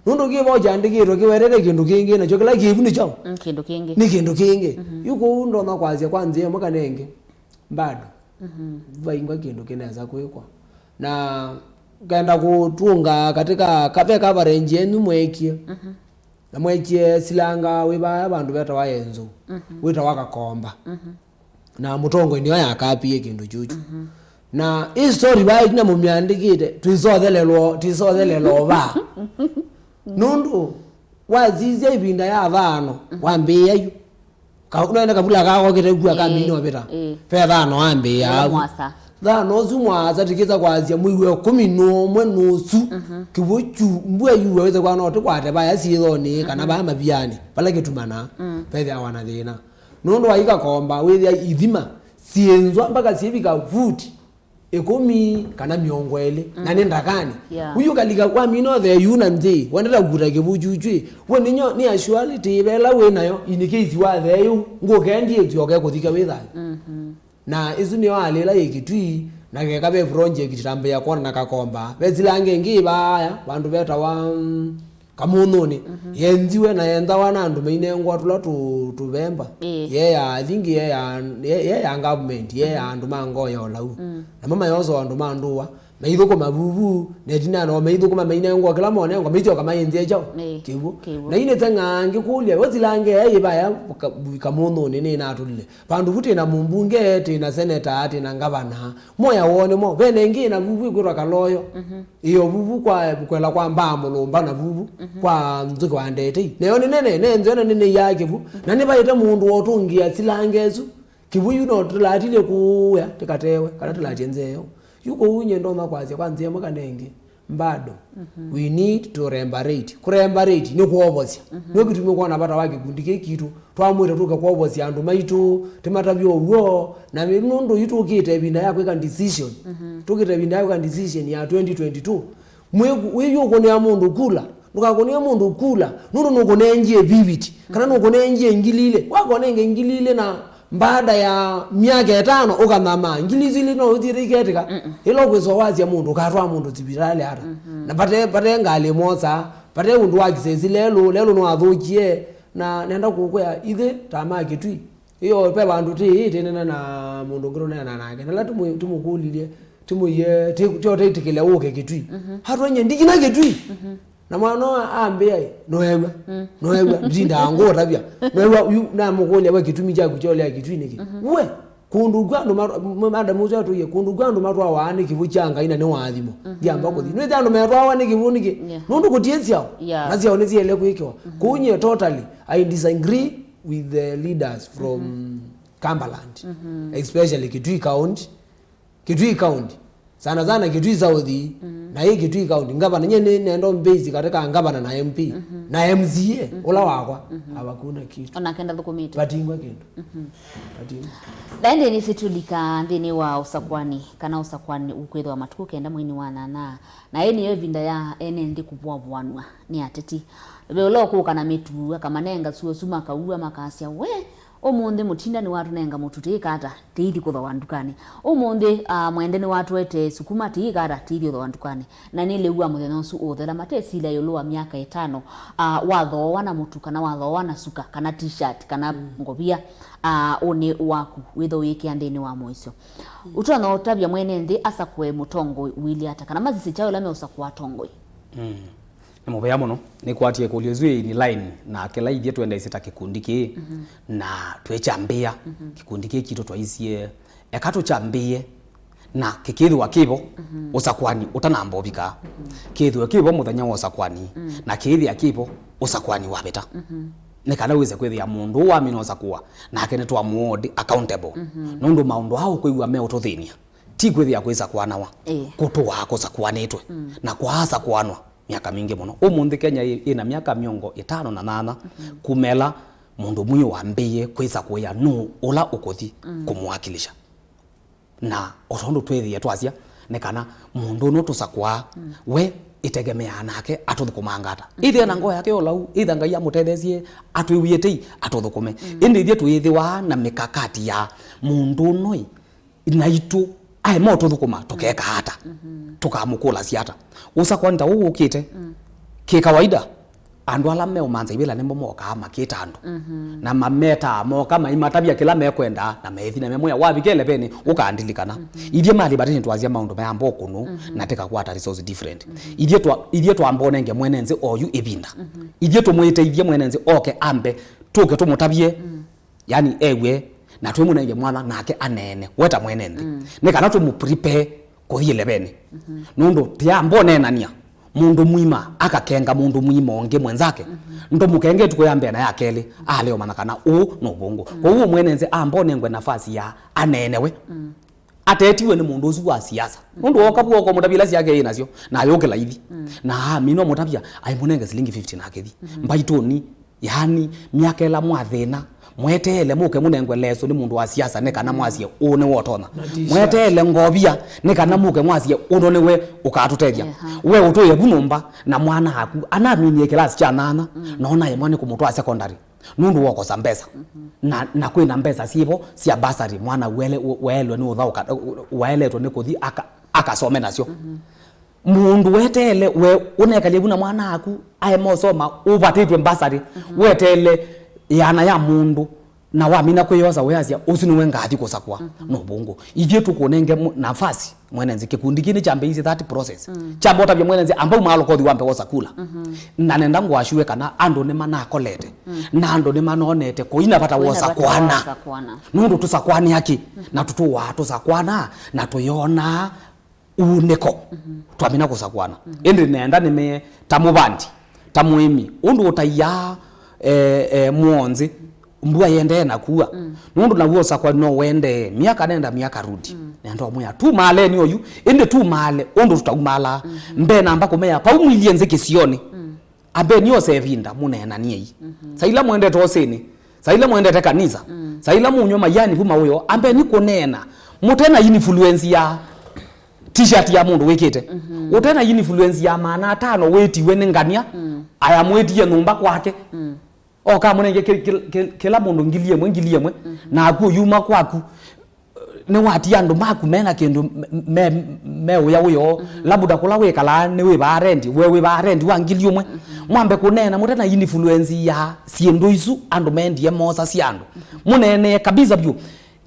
Nũndũ kĩvoo kyandĩkĩtwe kĩwetete kĩndũ kĩngĩ, nakyo kĩla kĩvu nĩ kyaũ? Mm, kĩndũ kĩngĩ. Nĩ kĩndũ kĩngĩ. Yu kũu ndonya kwasya kwa nzĩa ĩmwe kana ĩngĩ, bado vaingwa kĩndũ kĩnesa kwĩkwa. Na kenda kũtũnga katika ka-, ve coverage yenyu mwekie. Na mwekie silanga wĩ vaya vandũ vetawa Enzo, wĩtawa Kakomba. Na mũtongoi nĩyo yakapie kĩndũ kyũkyu. Na ĩ story vaa ĩtina mũmyandĩkĩte, twĩsothelelwa, twĩsothelelwa vaa. Nũndũ wasisya ĩvinda ya thano, wambĩĩa yu. Ka-, nene kavula kakokĩte kua kamina ũvĩta. Ĩĩ. Ve thano wambĩĩa. Ĩla avu. Mwasa. Thano ũsu mwasa tikĩsa kwasya mwei wa ĩkũmi na ũmwe nusu. Kĩw'ũ kyu, mbua yu wĩse kwa no tũkwate vaya syĩthonĩ, kana vaya mavianĩ, vala kĩtumanaa. Vethĩawa na thĩna. Nũndũ wa Kakomba, wĩthĩa ithima syĩnzwa mpaka syĩvika vuti ĩkũmi kana mĩongo ĩlĩ, na nĩ ndakanĩ. Yeah. Ũyu ũkalika wamina ũthee yu na nthĩ, wendete kũkuta kĩvũkyukyĩ. We nĩnyo, nĩ actuality vela wĩ nayo, in case wathee yu, ngũkendie ũtyoke kũthika wĩ thayũ. Na ĩsu nĩyo alĩ ĩla yĩ Kitui, na keka ve project tambĩa kwona na Kakomba. Ve silanga ĩngĩ vaya, vandũ vetawa, mm, Kamũnũnĩ, yenziwe na yenthawa na andũ mainengwa tũla tũ-, tũvemba. Ĩĩ. Ye ya, I think ye ya, ye, ye ya government, ye ya andũ ma ngoo ya ũlau. Namo mayosawa andũ ma ndũa, Maithũkũma vuvu, na ĩtina no maithũkũma mainengwa kĩla monengwa, maityoka mainthĩa kyaũ? Ĩĩ, kĩw'ũ. Kĩw'ũ. Na inĩteng'aa ngĩkũlya, we silange yĩvaya kamũnthũnĩ nĩnatũlile. Vandũ vu twĩ na mũmbunge, twĩ na seneta, twĩ na ngavana. Moya wone mo, vene ĩngĩ ĩna vuvu ĩkwĩtwa Kaloyo. Mhm. Ĩyo vuvu kwa kwela kwa mbaa mũlũmba na vuvu, mhm, kwa nzũkĩ wa ndetei. Nayo nĩ nene, ne nzeo na nene ya kĩvu. Na nĩvaĩte mũndũ wotũngĩa silange ĩsu. Kĩw'ũ yu no tũlatilye kũya, tĩkatewe, kana tũlatye nzeo. Yu kũu nye ndonya kwasya kwa nzĩa ĩmwe kana ĩngĩ. Bado. Mhm. We need to rembarate. Kũrembarate nĩ kwovosya. Mhm. Nĩyo kĩtumi ũkwona vata wa kĩkundi kĩĩ kitũ. Twamwĩta tũke kwovosya andũ maitũ, tĩmatavye ũw'o, na nĩ nũndũ yu tũkĩte ĩvinda ya kwĩka decision. Mhm. Tũkĩte ĩvinda ya kwĩka decision ya twenty twenty-two. Mwĩku-, wĩyũkũnĩa mũndũ kula, ndũkakũnĩe mũndũ kula, nũndũ nũkũnengie vivid, kana nũkũnengie ngili ilĩ. Wakonenge ngili ilĩ na baada ya myaka ĩtano ũkanyamaa, ngili isu ilĩ no ũthiĩte iketĩka. Mm-mm. Ĩla ũkwĩswa wasya mũndũ, ũkatwaa mũndũ sivitalĩ ata? Mm-hmm. Na vate, vate ngalĩ mosa, vate ũndũ wa kĩsesi lelũ, lelũ nĩwathũkie, na nenda kũkwĩa ithe ta ma Kĩtui. Ĩyo ve vandũ tĩ ĩĩ tĩnena na mũndũ ũngĩ tũneena nake. Na la tũmũ-, tũmũkũlilye, tũmũie, tĩ-, tyo tĩtĩkĩle ũke Kĩtui. Mhm. Hatwenye ndikina Kĩtui. Mhm. Na mwana ũyũ ambĩa, "Noew'a, mm, noew'a, ndindaa ngũũtavya." Noew'a, yu namũkũlya, "We kĩtumi kyaku kyolea Kĩtui nĩkĩ?" Mhm. We, kũndũ kwa andũ ma-, ma-, madam ũcio atũie, kũndũ kwa andũ matwawa nĩ kĩw'ũ kya Ngai na nĩ waathimo. Mhm. Ndiamba kũthi. Nĩwĩthĩa andũ metwawa nĩ kĩw'ũ nĩkĩ? Yeah. Nũndũ kũtiĩ syao. Yeah. Na syao nĩsiele kwĩkĩwa. Mhm. Kũu nyie totally, I disagree with the leaders from, mhm, Cumberland, mhm, especially Kitui County. Kitui County. Sana sana Kitui South, mhm, na hii Kitui County. Ngavana, nye nĩ nenda mbase katika ngavana na M P, mhm, na M C A, mhm, ũla wakwa, mhm, abakuna kitu. Ona kenda thukumite. Batingwa kindu. Mhm. Batingwa. Thaindi nĩ situlika nthĩnĩ wa ũsakwani, kana ũsakwani ũkwĩthwa matukũ kenda mweinĩ wa nyanya. Na ĩĩ nĩyo ĩvinda ya ene nthĩ kũvũavũanw'a nĩ ateti. Ve ũla ũkũka na mĩtuo, akamanenga suo su makaua, makasya, "We, ũmũnthĩ mũtinda nĩwatũnenga mũtu tĩĩka ata, tĩithi kũthoa ndukanĩ. Ũmũnthĩ, ah, mwende nĩwatũetee sukuma tĩĩka ata, tĩithi ũthoa ndukanĩ." Na nĩlĩu wa mũthenya ũsu ũũthela matesilya ĩũlũ wa myaka ĩtano, ah, wathoowa na mũtu, kana wathoowa na suka, kana t-shirt, kana, mm, ngovia, ah, ũnĩ waku wĩthwa ũyĩkĩa nthĩnĩ wa mũisyo. Mm. Ũtonya ũtavya mwene nthĩ asakũe mũtongoi ũilyĩ ata, kana masisye kyaũ ĩla meũsakũa atongoi? Mm. Nĩ mũvea mũno. Nĩkwatie ĩkũlyo ĩsu ĩ in line na kĩla ithyĩ twendeisye ta kĩkundi kĩĩ, mhm, na twĩkyambĩĩa, mhm, kĩkundi kĩĩ kitũ twaisye, eka tũkyambĩĩe na kĩkĩthĩwa kĩvo, mhm, ũsakwani ũtanamba ũvika. Mhm. Kĩthĩwe kĩvo mũthenya wa ũsakwani, mm, na kĩĩthĩa kĩvo ũsakwani wavĩta. Mhm. Nĩ kana wĩse kwĩthĩa mũndũ ũũ wamina ũsakũa, nake nĩtwamũhold accountable. Mhm. Nũndũ maũndũ aa ũkwĩw'a meũtũthĩny'a. Ti kwĩthĩa kwĩsakũanawa. Ĩĩ. Kũtũaa kũsakũanĩtwe. Mm. Na kwaasakũanwa myaka mingĩ mũno. Ũmũnthĩ Kenya ĩ, ĩna myaka mĩongo ĩtano na nyanya, mhm, kuma ĩla mũndũ mwĩĩ wambĩĩe kwĩsakũĩa nũũ ũla ũkũthi, mm, kũmũwakilisha. Na o tondũ twĩthĩe twasya, nĩ kana mũndũ ũno tũsakũaa, mm, we ĩtegemeaa nake atũthũkũmanga ata. Mm. Ĩthĩa na ngoo yake yo lau, ĩtha Ngai amũtetheesye, atwĩw'ĩe tei, atũthũkũme. Mm. Ĩndĩ ithyĩ tũyĩthĩwa na mĩkakati ya mũndũ ũno ĩ, naitũ aema ũtũthũkũma, tũkeka ata? Mhm. Tũkamũkũlasya ata? Ũsakwani ta ũũ wũkĩte, mm, kĩ kawaida, andũ ala meũmanza ivĩla nĩmo mokaa makĩta andũ. Mhm. Na mametaa, moka maimatavya kĩla mekwendaa, na methi na memwĩa, "Wavika ĩlevenĩ, ũkandilikana." Mhm. Ithyĩ malĩ vatene twasya maũndũ meamba ũkũnũ, mhm, na tĩkakwata resource different. Mhm. Ithyĩ twa-, ithyĩ twamba ũnenge mwene nthĩ oyu ĩvinda. Mhm. Ithyĩ tũmwĩte ithyĩ mwene nthĩ oke ambe, tũke tũmũtavye. Mm. Yani, ew'e, na twĩmũnenge mwanya nake aneene, we ta mwene nthĩ. Mm. Nĩ kana tũmũprepare kũthi ĩlevenĩ. Mhm. Nũndũ tĩamba ũneenany'a, mũndũ mũima akakenga mũndũ mũima ũngĩ mwenzake. Mhm. Ndũmũkenge ĩtukũ ya mbee na ya kelĩ, alea ũmanya kana ũũ nĩ ũvũngũ. Mm. Kwoou mwene nthĩ amba ũnengwe nafasi ya aneene we. Mm. Atetiwe nĩ mũndũ ũsu wa siasa. Mm. Nũndũ woka vu okomũtavya ila syake yĩ nasyo, na ayũkĩla ithi. Mm. Na amina ũmũtavya, aimũnenge silingi fifty na akĩthi. Mhm. Mbaitũni, yaani, myaka ĩla mwathĩna, mweteele mũke mũnengwe leso nĩ mũndũ wa siasa nĩ kana mwasye ũũ nĩwe ũtonya. Na t-shirt. Mweteele ngovia nĩ kana mũke mwasye ũno nĩwe ũkatũtethya. Eha. We ũtũĩe vu nyũmba na mwana aku, anaminie kĩlasi kya nyanya, mm, na ona ĩmwe nĩ kũmũtwaa secondary. Nũndũ wokosa mbesa. Mhm. Na, na kwĩna mbesa syĩvo sya bursary, mwana wele-, waelwe nĩ ũthaũka, waeletwe nĩ kũthi aka-, akasome nasyo. Mhm. Mũndũ weteele we ũnekalye vu na mwana aku aema ũsoma ũvatĩtwe mbasarĩ, mhm, weteele ĩana ya mũndũ Na wamina kwĩyosa, wĩasya, "Ũsu nĩwe ngathi kũsakũa." No vũngũ. Ithyĩ tũkũnenge mu-, nafasi, mwene nzĩ, kĩkundi kĩĩ nĩkyambĩĩisye that process. Kyamba ũtavya mwene nzĩ, "Amba umaalũka ũthi wambe wosa kula." Na nenda ngũasyũe kana andũ nĩmanakolete, na andũ nĩmanonete kũina vata wosa kwana. Nũndũ tũsakwanĩa kĩ? Na tũtũaa tũsakwana, na tũyonaa uunĩko. Twamina kũsakwana. Ĩndĩ nenda nĩmee ta mũvandi, ta mũĩmi, ũndũ ũtaiaa, eh, eh, mũonzi, mbua yendee na kua. Nũndũ naw'o ũsakwa no wendee, miaka nenda, miaka rudi. Nenda ũmwĩa, "Tumaaleni oyu," ĩndĩ tumaale ũndũ tũtaumaalaa. Mbee namba kũmea, "Pau mwilyĩ nzĩ kĩsionĩ." Ambeni ose ĩvinda, mũneenaniei. Saa ila mwendete osĩnĩ, saa ila mwendete kanisa, saa ila mũnywa mayani vu mawĩo, ambeni kũneena. Mũte na influence ya t-shirt ya mũndũ wĩkĩte. Ũte na influence ya maana atano wĩtiwe nĩ ngania, aya mwĩtie nyũmba kwake. Oka mũnenge kĩ-, kĩ-, kĩ-, kĩla mũndũ ngili ĩmwe, ngili ĩmwe, naku ũyuma kwaku. Nĩwatia andũ maku mena kĩndũ me, me, me ũya wĩoo. Labda kũla wĩkalaa nĩ wĩvaa rendi, we wĩvaa rendi wa ngili ũmwe. Mwambe kũneena mũte na influence ya syĩndũ isu andũ mendie mosa sya andũ. Mũneenee kabisa vyũ.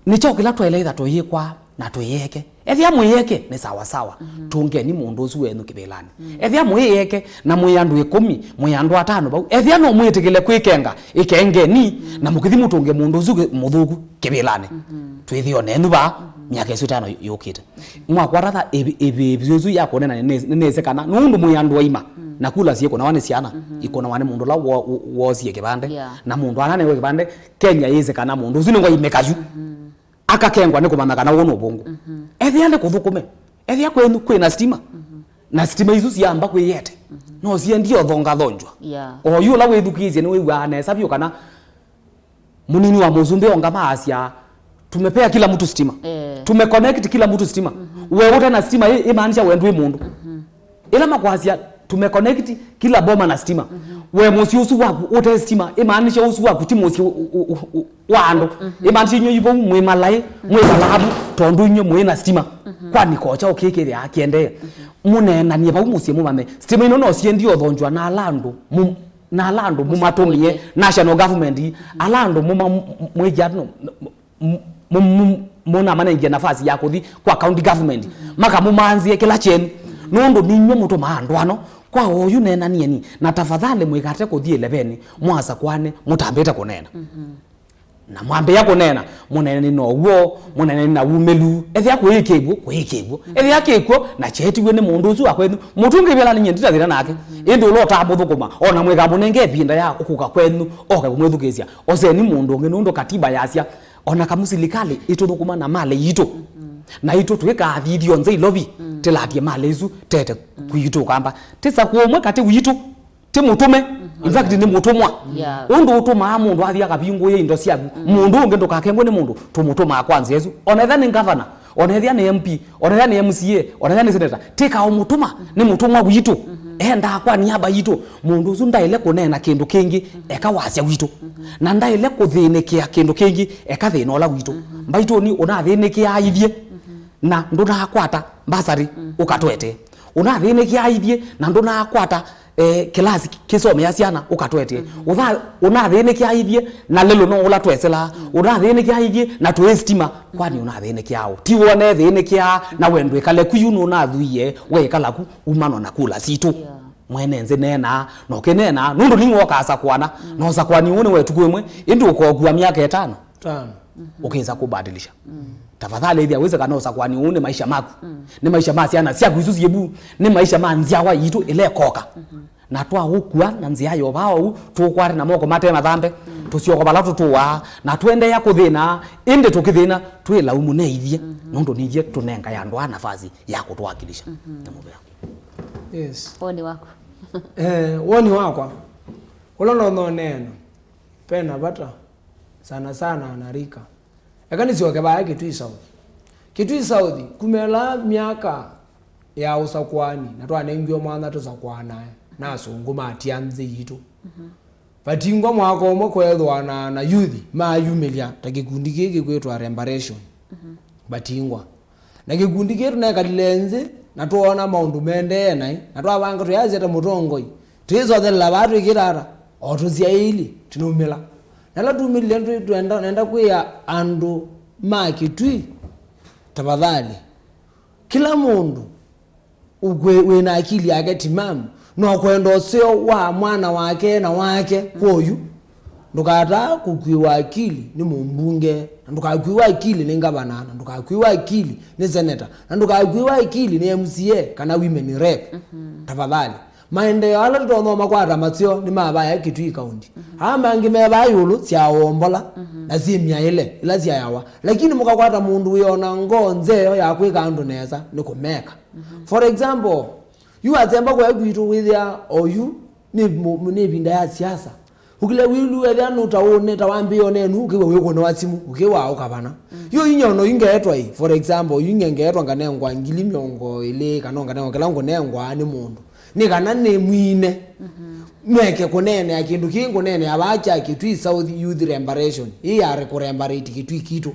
Nĩkyo kĩla twaĩle ĩtha tũyĩkwa na twĩyeke. Ethĩa mwĩyeke nĩ sawa sawa. Tũngeni mũndũ ũsu wenyu kĩvĩlanĩ. Ethĩa mwĩyeke na mwĩ andũ ĩkũmi, mwĩ andũ atano vau. Ethĩa no mwĩtĩkĩle kwĩkenga, ĩkengeni, na mũkĩthi mũtũnge mũndũ ũsu kĩ-, mũthũku kĩvĩlanĩ. Twĩthĩo nenyu vaa, myaka ĩsu ĩtano yũkĩte. Mwakwata tha ĩvi-, ĩvĩvyo ĩsu ya kũnena nĩ-, nĩnĩsĩ kana nũndũ mwĩ andũ aima, na kula syĩkũnawa nĩ syana, ikũnawa nĩ mũndũ ũla wo-, wo-, woosie kĩvande, na mũndũ ananewe kĩvande, Kenya yĩsĩ kana mũndũ ũsu nĩwaimĩka yu. Akakengwa nĩ kũmanya kana ũũ nĩ ũvũngũ. Ethĩa nĩ kũthũkũme, ethĩa kwenyu kwĩ na sitima, na sitima isu syamba kwĩyete, no siendie ũthongathonjwa. Yeah. Oyu ũla wĩthukĩĩsye nĩwĩw'aa nesa vyũ kana mũnini wa mũsumbĩ onga maasya, "Tumepea kila mtu stima." Eh. "Tumeconnect kila mtu stima." We ũte na sitima, ĩ-, ĩmaanisha we ndwĩ mũndũ. Ĩla makwasya, "Tumeconnect kila boma na stima." We mũsyĩ ũsu waku ũte stima, ĩmaanisha ũsu waku ti mũsyĩ u-, u-, u-, u-, wa andũ. Ĩmaanisha inyuĩ ivau mwĩ malaĩ, mwĩ valavu, tondũ inyuĩ mwĩ na stima. Kwani kocha ũkĩkĩthĩa kĩendee? Mũneenanie vau mũsyĩ mũmanye. Sitima ino no siendie ũthonjwa na ala andũ mu-, na ala andũ mũmatũmie, national government, ala andũ mũma-, mwĩkĩa no, m-, m-, mũnamanengie nafasi ya kũthi kwa county government, makamũmanzĩe kĩla kyenyu. Nũndũ ninyw'e mũtũmaa andũ ano, kwa oyu neenanieni, na tafadhali mũikate kũthi ĩleveni mwasakwane mũtambĩte kũneena. Na mwambĩĩa kũneena, mũneeni na ũw'o, mũneeni na wumĩlu. Ethĩa kũĩkĩw'o, kũĩkĩw'o. Ethĩa kĩkw'o, na kyetiw'e nĩ mũndũ ũsu wa kwenyu, mũtũnge ĩvĩlanĩ nyie nditathĩna nake. Ĩndĩ ũla ũtamũthũkũma, o na mwĩkamũnenge ĩvinda ya ũkũka kwenyu, oke kũmwĩthukĩĩsya. Oseni mũndũ ũngĩ, nũndũ katiba yasya, o na kamũ silikalĩ ĩtũthũkũma na malĩ yitũ. Naitũ twĩkathithyo nzĩ ilovi, tĩlatie malĩ isu tete kwitũ kamba. Tĩsakũe ũmwe katĩ witũ, tĩmũtũme. In fact, nĩ mũtũmwa. Yeah. Ũndũ ũtũmaa mũndũ athi akavingũĩe indo syaku. Mũndũ ũngĩ ndũkakengwe nĩ mũndũ, tũmũtũmaa kwa nzĩa ĩsu. O na ethĩa nĩ ngavana, o na ethĩa nĩ M P, o na ethĩa nĩ M C A, o na ethĩa nĩ senator, tĩkaũmũtũma, nĩ mũtũmwa witũ. Endaa kwa niaba yitũ. Mũndũ ũsu ndaĩle kũneena kĩndũ kĩngĩ, eka wasya witũ. Na ndaĩle kũthĩnĩkĩa kĩndũ kĩngĩ, eka thĩna ũla witũ. Mbaitũni ũnathĩnĩkĩaa ithyĩ, na ndũnakwata mbasarĩ ũkatwete. Ũnathĩnĩkĩaa ithyĩ, na ndũnakwata, eh, kĩlasi kĩsomea syana ũkatwete. Ũtha-, ũnathĩnĩkĩaa ithyĩ, na lelũ no ũla tweselaa. Ũnathĩnĩkĩaa ithyĩ, na tũĩ sitima, kwani ũnathĩnĩkĩaa ũ? Ti wone thĩnĩkĩaa, na we ndwĩkale ku yu nũnathuie, weĩkala ku, umanwa na kula sitũ. Yeah. Mwene nzĩ neenaa, na ũkĩneenaa, nũndũ nĩng'we ũkasakũana, na ũsakũani ũũ nĩ wa ĩtukũ ĩmwe, ĩndĩ ũkokua myaka ĩtano. Tano. Ũkĩsa kũbadilisha. Tafadhali ĩthĩa wĩsĩ kana ũsakũani ũũ nĩ maisha maku. Nĩ maisha ma syana syaku isu syĩ vu. Nĩ maisha ma nzyawa yitũ ĩla ĩkoka. Na twaũkua na nzĩa yovaa ũu, tũũkwate na moko mate mathambe, tũsyoko vala tũtũaa, na tũendeea kũthĩna, ĩndĩ tũkĩthĩna, twĩ laumu ne ithyĩ, nũndũ nĩ ithyĩ tũnengae andũ aa nafasi ya kũtũwakilisha. Nĩ mũvea. Yes. Woni waku. Eh, woni wakwa, ũla no, no neena, pena vata sana sana anarika. Eka nĩsyoke vaya Kitui South. Kitui South, kumela myaka ya ũsakũani, na twanengiwe mwanya tũsakũanae na asũngũ matia nzĩ yitũ. Vatingwa mwaka ũmwe kweethĩwa na, na youth mayumĩlya ta kĩkundi kĩĩ kĩkwĩtwa Rembaration. Vatingwa. Na kĩkundi kĩĩ tũnekalile nzĩ, na twoona maũndũ mendee naĩ, na twavanga twĩasya ta mũtongoi, twĩsothelela vaa twĩkĩta ata, o tũsyaĩilye, tũnaumĩla. Na ala tumĩlile twĩ-, twenda, nenda kwĩa andũ ma Kĩtui, tafadhali, kĩla mũndũ ũkwĩ-, wĩna akili yake timamu, no kwenda ũseo wa mwana wake na wake kwoyu. Ndũkataa kũkuĩwa akili nĩ mũmbunge, na ndũkakuĩwa akili nĩ ngavana, na ndũkakuĩwa akili nĩ seneta, na ndũkakuĩwa akili nĩ M C A kana women rep. Tafadhali. Maendeeo ala tũtonya makwata maseo nĩ ma vaya Kitui County. Aa mangĩ me vaa ĩũlũ sya ũombola na syĩ myaĩle ila syayawa. Lakini mũkakwata mũndũ wĩ ona ngoo nzeo ya kwĩka andũ nesa, nĩ kũmeka. For example, yu asemba kũya kwitũ wĩthĩa oyu nĩ mũ-, nĩ ĩvinda ya siasa. Ũkĩla wĩlu ethĩa nũtaũne ta wambĩĩo nenu, ũkĩwa wĩkũnewa simũ, ũkĩwa ũkavana. Yu inya ono ingeetwa ĩ, for example, yu inge ngeetwa nganengwa ngili mĩongo ĩlĩ, kana nganengwa kĩla ngũnengwa nĩ mũndũ. Nĩ kana nĩ mwine. Meke kũneenea kĩndũ kĩĩ ngũneenea vaa kya Kitui South Youth Rembaration. Ĩĩ yarĩ kũrembarate Kitui kitũ.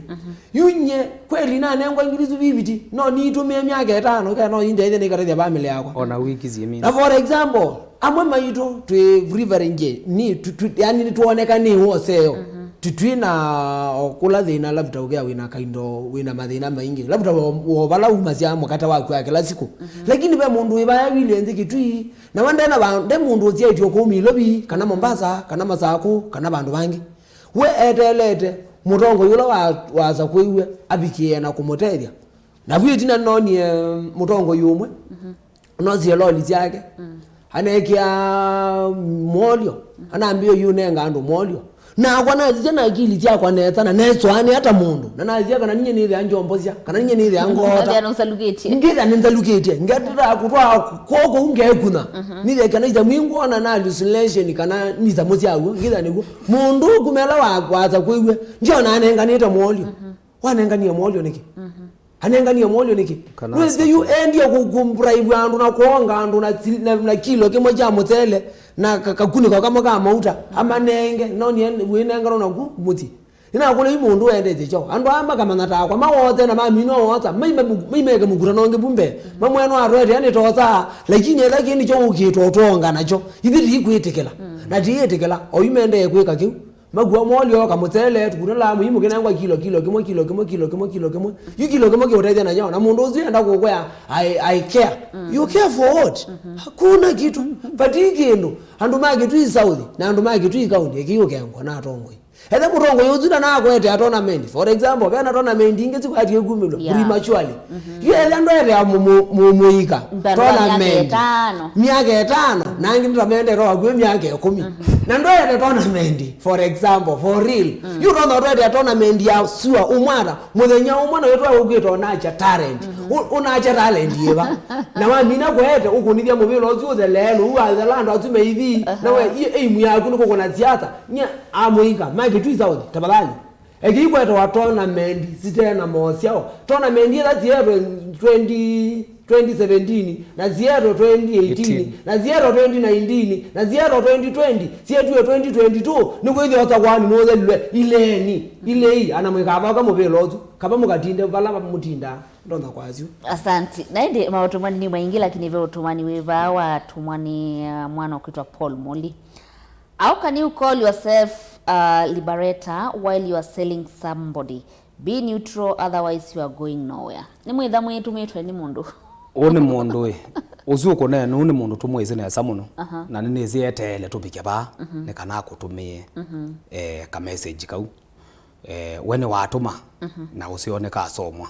Yu nye, kweli nanengwa ngili isu fifty, no nitũmĩe myaka ĩtano, kana no indeithye nĩkatethya family yakwa. Ona wiki syĩmina. Na for example, amwe maitũ twĩ privileged, ni tu, tu, yani nĩtwoneka nĩ woseo. Tũtwĩ na o kũla thĩna, labda ũkĩa wĩna kaindo, wĩna mathĩna maingĩ. Labda wo, wo vala umasya mũkate waku wa kĩla siku. Lakini ve mũndũ wĩ vaya wile nthĩ Kitui, na wende na va, nde mũndũ ũsiaĩtwe kũu Nairobi, kana Mombasa, kana Masakũ, kana vandũ vangĩ. We eteelete mũtongoi ũla wa, wasakũiwe avikĩe na kũmũtethya. Na vu ĩtina nonie mũtongoi ũmwe, nosie loli syake, anekĩa molyo, anambĩa yu nenga andũ molyo. Nakwa nasisya na akili syakwa nesa, na nesũanĩa ta mũndũ, na nasisya kana ninye nĩthĩa njombosya, kana ninye nĩthĩa ngoota. Nthĩa nũsalukĩtye. Ngĩtha nĩnzalukĩtye, ngetata kũtwaa kũkũ ngekunya. Nĩthĩa kana isamu ingwona na hallucination kana nisamu syaw'o, ngĩtha nĩw'o. Mũndũ ũkumela wa, wasakũiwe, ndio nanenganĩte molyo. Wanenganie molyo nĩkĩ? Anenganie molyo nĩkĩ? Kana nĩwĩsĩ yu endie kũkumbraivu andũ na kuonga andũ na, si- na, na kilo kĩmwe kya mũtele na ka- kakunĩko kamwe ka mauta, amanenge, no nie wĩnenganwa naku mũsyĩ. Nĩnakũlei mũndũ wendete kyo. Andũ aa makamanya takwa, mawote na maminwa wota, maime mu- maimeke mũkutano ũngĩ vu mbee. Mamwe no atwete nĩtosa, lakini etha kĩndũ kyo ũkĩtwa ũtonga nakyo. Ithyĩ tiikwĩtĩkĩla. Na tiĩtĩkĩla, oyu mendee kwĩka kĩu. Makua molyo, kamũtele, tukuna la muhimu kinengwa kilo, kilo kimwe, kilo kimwe, kilo kimwe, kilo kimwe. Yu kilo kimwe kiũtethya na nyao. Na mũndũ ũsu enda kũkwea, I, I care. You care for what? Hakuna kitu. Vati kĩndũ. Andũ ma Kitui South na andũ ma Kitui County, eki ũkengwa na atongoi. Ethe mũtongoi ũsu na nakwete a tournament. For example, vena tournament ingĩ sikwatie kumĩlwa. Yeah. Prematurely. Yu ethe ndwete ya mũ- mũ- mũ- mũika. Mbandwa myaka tournament ĩtano. Myaka ĩtano, na angĩ nĩtamendete wakwĩ myaka ĩkũmi. Na ndwete tournament, for example, for real. Yu ũtonya ũtwete tournament ya sua, ũmwata, mũthenya ũmwe na wĩtwa ũkwĩta ũnacha talent. Ũ- ũnacha talent yĩva? Na wamina kwete, ũkũnithya mũvĩla ũsu ũthelee, nũu wathela andũ asu meithi, na we, i- aim yaku nĩ kũkũna siasa. Nye amũika, ma Kitui South, tafadhali. Eki ikwetawa tournament site na mosyao. Tournament ila sietwe twenty, twenty seventeen, na sietwe twenty eighteen, na sietwe twenty nineteen, na sietwe twenty twenty, sietwe twenty twenty-two, nĩkwĩthĩa ũtakwani nũthelilwe. Ileni, ilei, ana mwĩkavauka mũvĩla ũsu. Kava mũkatinde vala mũtindaa, ndonya kwasyu. Asante. Na ĩndĩ maũtũmani nĩ maingĩ, lakini ve ũtũmani wĩ vaa watũmwa nĩ, uh, mwana ũkwĩtwa Paul Muli. How can you call yourself a liberator while you are selling somebody? Be neutral, otherwise you are going nowhere. Nĩ mwĩtha mwĩtũmĩtwe nĩ mũndũ. Ũũ nĩ mũndũ ĩ. Ũsu ũkũneena ũũ nĩ mũndũ tũmwĩsĩ nesa mũno. Aha. Na nĩnĩsĩ eteele tũvike vaa, nĩ kana akũtũmĩe, eh, ka message kau. Eh, we nĩwatũma, na ũseo nĩkasomwa.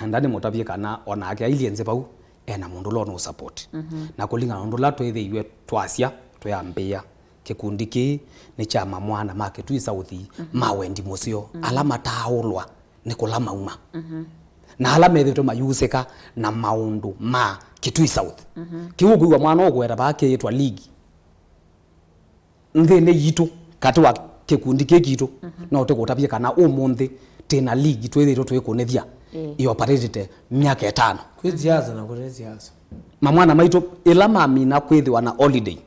Na ndanĩmũtavye kana o nake ailyĩ nzĩ vau, ena mũndũ ũla ũnũ support. Na kũlingana na ũndũ ũla twĩthĩiwe twasya, twĩambĩĩa, kĩkundi kĩĩ nĩ kya mamwana ma Kitui South ma wendi mũseo, ala mataaũlwa nĩ kũla mauma. Na ala methĩĩtwe mayusĩka na maũndũ ma Kitui South. Kĩu ũkwĩw'a mwana ũkũweta vaa kĩĩtwa league. Nthĩnĩ yitũ, katĩ wa kĩkundi kĩĩ kitũ, no tũkũtavye kana ũmũnthĩ twĩ na league twĩthĩĩtwe tũikũnĩthya, ĩĩ, ĩoparatĩte myaka ĩtano. Kwĩ siasa na kũte siasa. Mamwana maitũ, ĩla mamina kwĩthĩwa na holiday,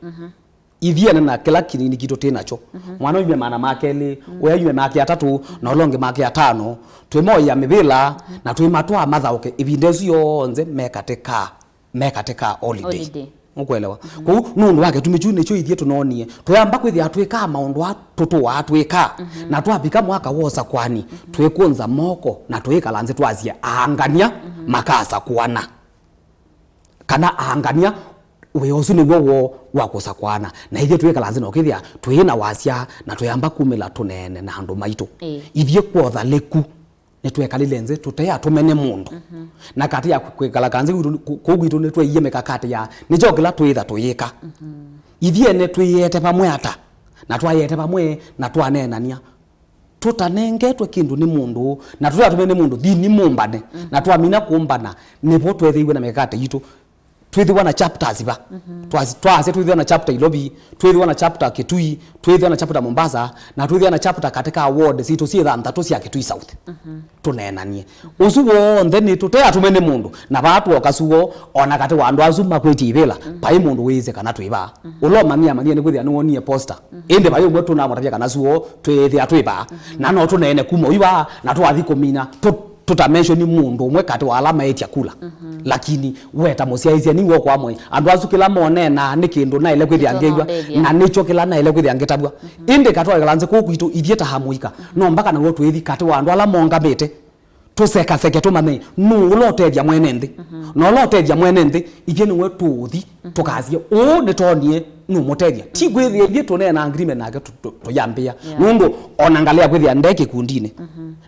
ithyĩ ene na kĩla kĩnini kitũ twĩ nakyo, mwana ũime maana ma kelĩ, ũya yume make atatũ, na ũla ũngĩ make atano, twĩmoĩa mĩvĩla, na twĩmatwaa mathaũke ĩvinda ĩsu yonthe me katĩ ka me katĩ ka holiday. Holiday. Ũkwelewa? Kwoou, nũndũ wa kĩtumi kyu nĩkyo ithyĩ tũnoonie. Tũyamba kwĩthĩa twĩkaa maũndũ aa tũtũaa twĩkaa, na twavika mwaka wa ũsakwani, twĩkũnza moko na twĩkala nzĩ twasye aangania makasakũana. Kana aangania, wĩa ũsu nĩw'o woo wa kũsakũana. Na ithyĩ twĩkala nzĩ na ũkĩthĩa twĩ na wasya na twĩamba kumĩla tũneene na andũ maitũ. Ĩĩ. Ithyĩ kwa ũthalĩku, nĩtwekalile nzĩ tũte atũmene mũndũ. Na katĩ ya kwĩkala kanzĩ gwitũ, kũ-, kũu gwitũ nĩtweeie mĩkakati ya nĩkyo kĩla twĩtha tũyĩka. Ithyĩ ene twĩete vamwe ata, na twaete vamwe na twaneenania. Tũtanengetwe kĩndũ nĩ mũndũ, na tũtatũmene mũndũ, thiini mũmbane. Na twamina kũmbana, nĩvo twethĩiwe na mĩkakati yitũ. Twĩthĩwa na chapters va. Twas-, twasya twĩthĩwa na chapter Ilovi, twĩthĩwa na chapter Kitui, twĩthĩwa na chapter Mombasa, na twĩthĩwa na chapter katĩ ka ward sitũ syĩ thanthatũ sya Kitui South. Tũneenanie. Ũsu w'onthe nĩ tũte atũme nĩ mũndũ, na vaa twoka suo, o na katĩ wa andũ asu makwĩtie ivĩla, vai mũndũ wĩĩsĩ kana twĩ vaa. Ũla ũmanyie amanyie nĩ kwĩthĩa nĩwonie poster. Ĩndĩ vai ũmwe tũnamũtavya kana suo twĩĩthĩa twĩ vaa. Na no tũneene kuma ũi vaa, na twathi kũmina, tũ-, tũtamenshoni mũndũ ũmwe katĩ wa ala maĩtya kula. Lakini weta mũsyaĩĩsya nĩ w'o kwa mwei. Andũ asu kĩla moneenaa nĩ kĩndũ naĩle kwĩthĩa ngĩw'a, na nĩkyo kĩla naĩle kwĩthĩa ngĩtavw'a. Ĩndĩ katwaĩkala nzĩ kũu kwitũ, ithyĩ ta amũika, no mpaka naw'o twĩthi katĩ wa andũ ala mongamĩte, tũsekaseke tũmanye nũũ ũla ũtethya mwene nthĩ. Na ũla ũtethya mwene nthĩ, ithyĩ nĩwe tũũthi tũkasye, "Ũũ nĩtwonie nũmũtethya." Ti kwĩthĩa ithyĩ tũneena agreement nake tũ-, tũ-, tũyambĩĩa. Nũndũ o na ngalea kwĩthĩa nde kĩkundinĩ,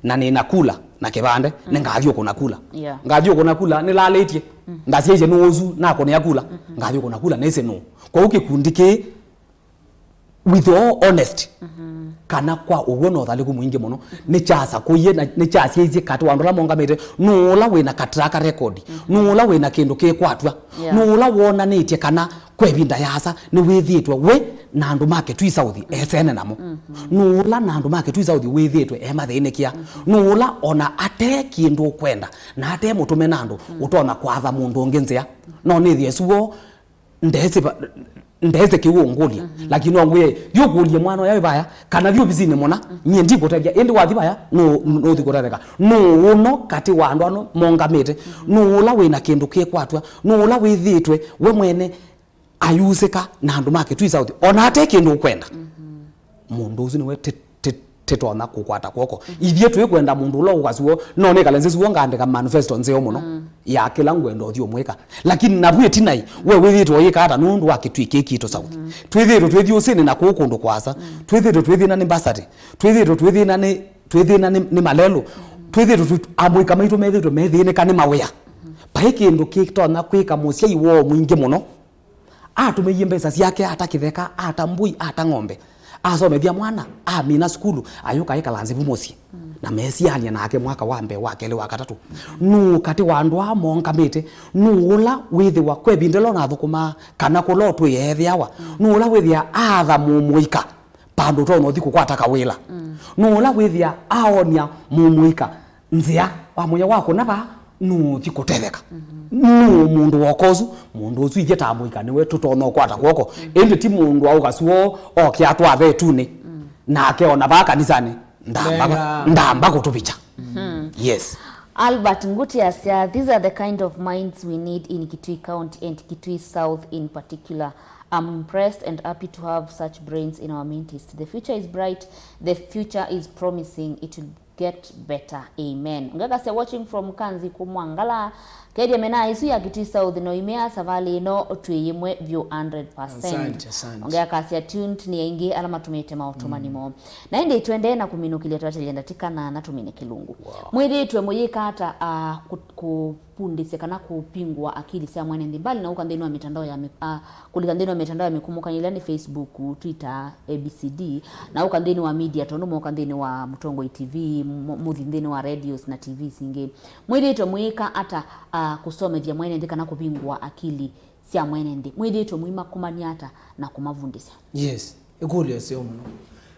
na nĩ na kula na kĩvande, nĩngathi ũkũna kula. Ngathiĩ ũkũna kula nĩlalĩtye. Ndasyaisye nũũ ũsu nakũnĩa kula. Ngathiĩ ũkũna kula nĩsĩ nũũ. Kwoou kĩkundi kĩĩ, with all honesty, kana kwa ũw'o na ũthalĩku mwingĩ mũno, nĩkyasakũie na nĩkyasyaisye katĩ wa andũ ala mongamĩte, nũũ ũla wĩ na ka track record, nũũ ũla wĩ na kĩndũ kĩkwatw'a, nũũ ũla wonanĩtye kana kwa ĩvinda yaasa nĩwĩthĩĩtwe we na andũ ma Kitui South esene namo, nũũ ũla na andũ ma Kitui South wĩthĩĩtwe emathĩnĩkĩa, nũũ ũla ona ate kĩndũ ũkwenda na ate mũtũme na andũ ũtonya kwatha mũndũ ũngĩ nzĩa. No nĩthĩe suo ndesĩ va-, ndesĩ kĩu ũngũlya. Lakini no ngwĩe, "Thiĩ ũkũlye mwana ũya wĩ vaya," kana, "Thiĩ ovisinĩ mũna, nyie ndikũtethya." Ĩndĩ wathi vaya, nũ-, nũthi kũtetheka. Nũũ ũno katĩ wa andũ ano mongamĩte? Nũũ ũla wĩ na kĩndũ kĩkwatw'a? Nũũ ũla wĩthĩĩtwe we mwene ayusĩka na andũ ma Kitui South, ona ate kĩndũ ũkwenda? Mũndũ ũsu nĩwe tĩ-, tĩ-, tĩtonya kũkwata kw'oko. Ithyĩ twĩkwenda mũndũ ũla ũkasuo, no nĩkale nzĩ suo ngaandĩka manifesto nzeo mũno ya kĩla ngwenda ũthi ũmwĩka. Lakini navu ĩtinai, we wĩthĩĩtwe ũyĩka ata nũndũ wa Kitui kĩĩ kitũ South? Twĩthĩĩtwe twĩthi ũsĩnĩ na kũũ kũndũ kũasa. Twĩthĩĩtwe twĩthĩna nĩ mbasatĩ. Twĩthĩĩtwe twĩthĩna nĩ, twĩthĩna nĩ, nĩ malelũ. Twĩthĩĩtwe twĩ, amũika maitũ methĩĩtwe methĩnĩka nĩ mawĩa. Vai kĩndũ kĩtonya kwĩka mũsyai woo mwingĩ mũno atũmĩie mbesa syake, ata kĩtheka, ata mbũi, ata ng'ombe, asomethya mwana, amina sukulu, ayũka ekala nzĩ vu mũsyĩ, na mesiany'a nake mwaka wa mbee, wa kelĩ, wa katatũ. Nũũ katĩ wa andũ aa mongamĩte, nũũ ũla wĩthĩwa kwa ĩvinda ĩla ũnathũkũmaa, kana kũla ũtwĩe ethĩawa, nũũ ũla wĩthĩa aatha mũmũika vandũ ũtonya ũthi kũkwata kawĩla? Nũũ ũla wĩthĩa aonia mũmũika nzĩa, wamwĩa wakũna vaa, nũũthi kũtetheka? Nũũ mũndũ woka ũsu? Mũndũ ũsu ithyĩ ta amũika nĩwe tũtonya ũkwata kw'oko. Ĩndĩ ti mũndũ aũka suo oke atwathe ĩtunĩ, nake ona vaa kanisanĩ ndamba, ndamba kũtũvikya. Yes. Albert Nguti asya, "These are the kind of minds we need in Kitui County and Kitui South in particular. I'm impressed and happy to have such brains in our midst. The future is bright, the future is promising, it will get better. Amen." Ũngĩ akasya, "Watching from Kanzi Kumwangala." Kethya mena ĩsu ya Kitui South no imea savalĩ ĩno twĩ yĩmwe vyũ hundred percent. Asante, asante. Ũngĩ akasya, "Tuned nĩ aingĩ ala matũmĩte maũtũmani moo." Na ĩndĩ twendee na kũminũkĩlya twatelya ndatĩka na na tũmine kĩlungu. Mwĩthĩĩtwe mũyĩka ata, ah, kũ-, kũvundĩsya kana kũvingũa akili sya mwene nthĩ? Mbali na ũka nthĩnĩ wa mitandao ya mĩ-, ah, kũlika nthĩnĩ wa mitandao ya mĩkũmũkanĩlya nĩ Facebook, Twitter, A B C D, na ũka nthĩnĩ wa media, tondũ moka nthĩnĩ wa Mũtongoi T V, mo-, mũthi nthĩnĩ wa radios na T V singĩ. Mwĩthĩĩtwe mũyĩka ata, ah, kũsomethya mwene nthĩ kana kũvingũa akili sya mwene nthĩ? Mwĩthĩĩtwe mũimakomania ata na kũmavundĩsya? Yes, ĩkũlyo ĩseo mũno.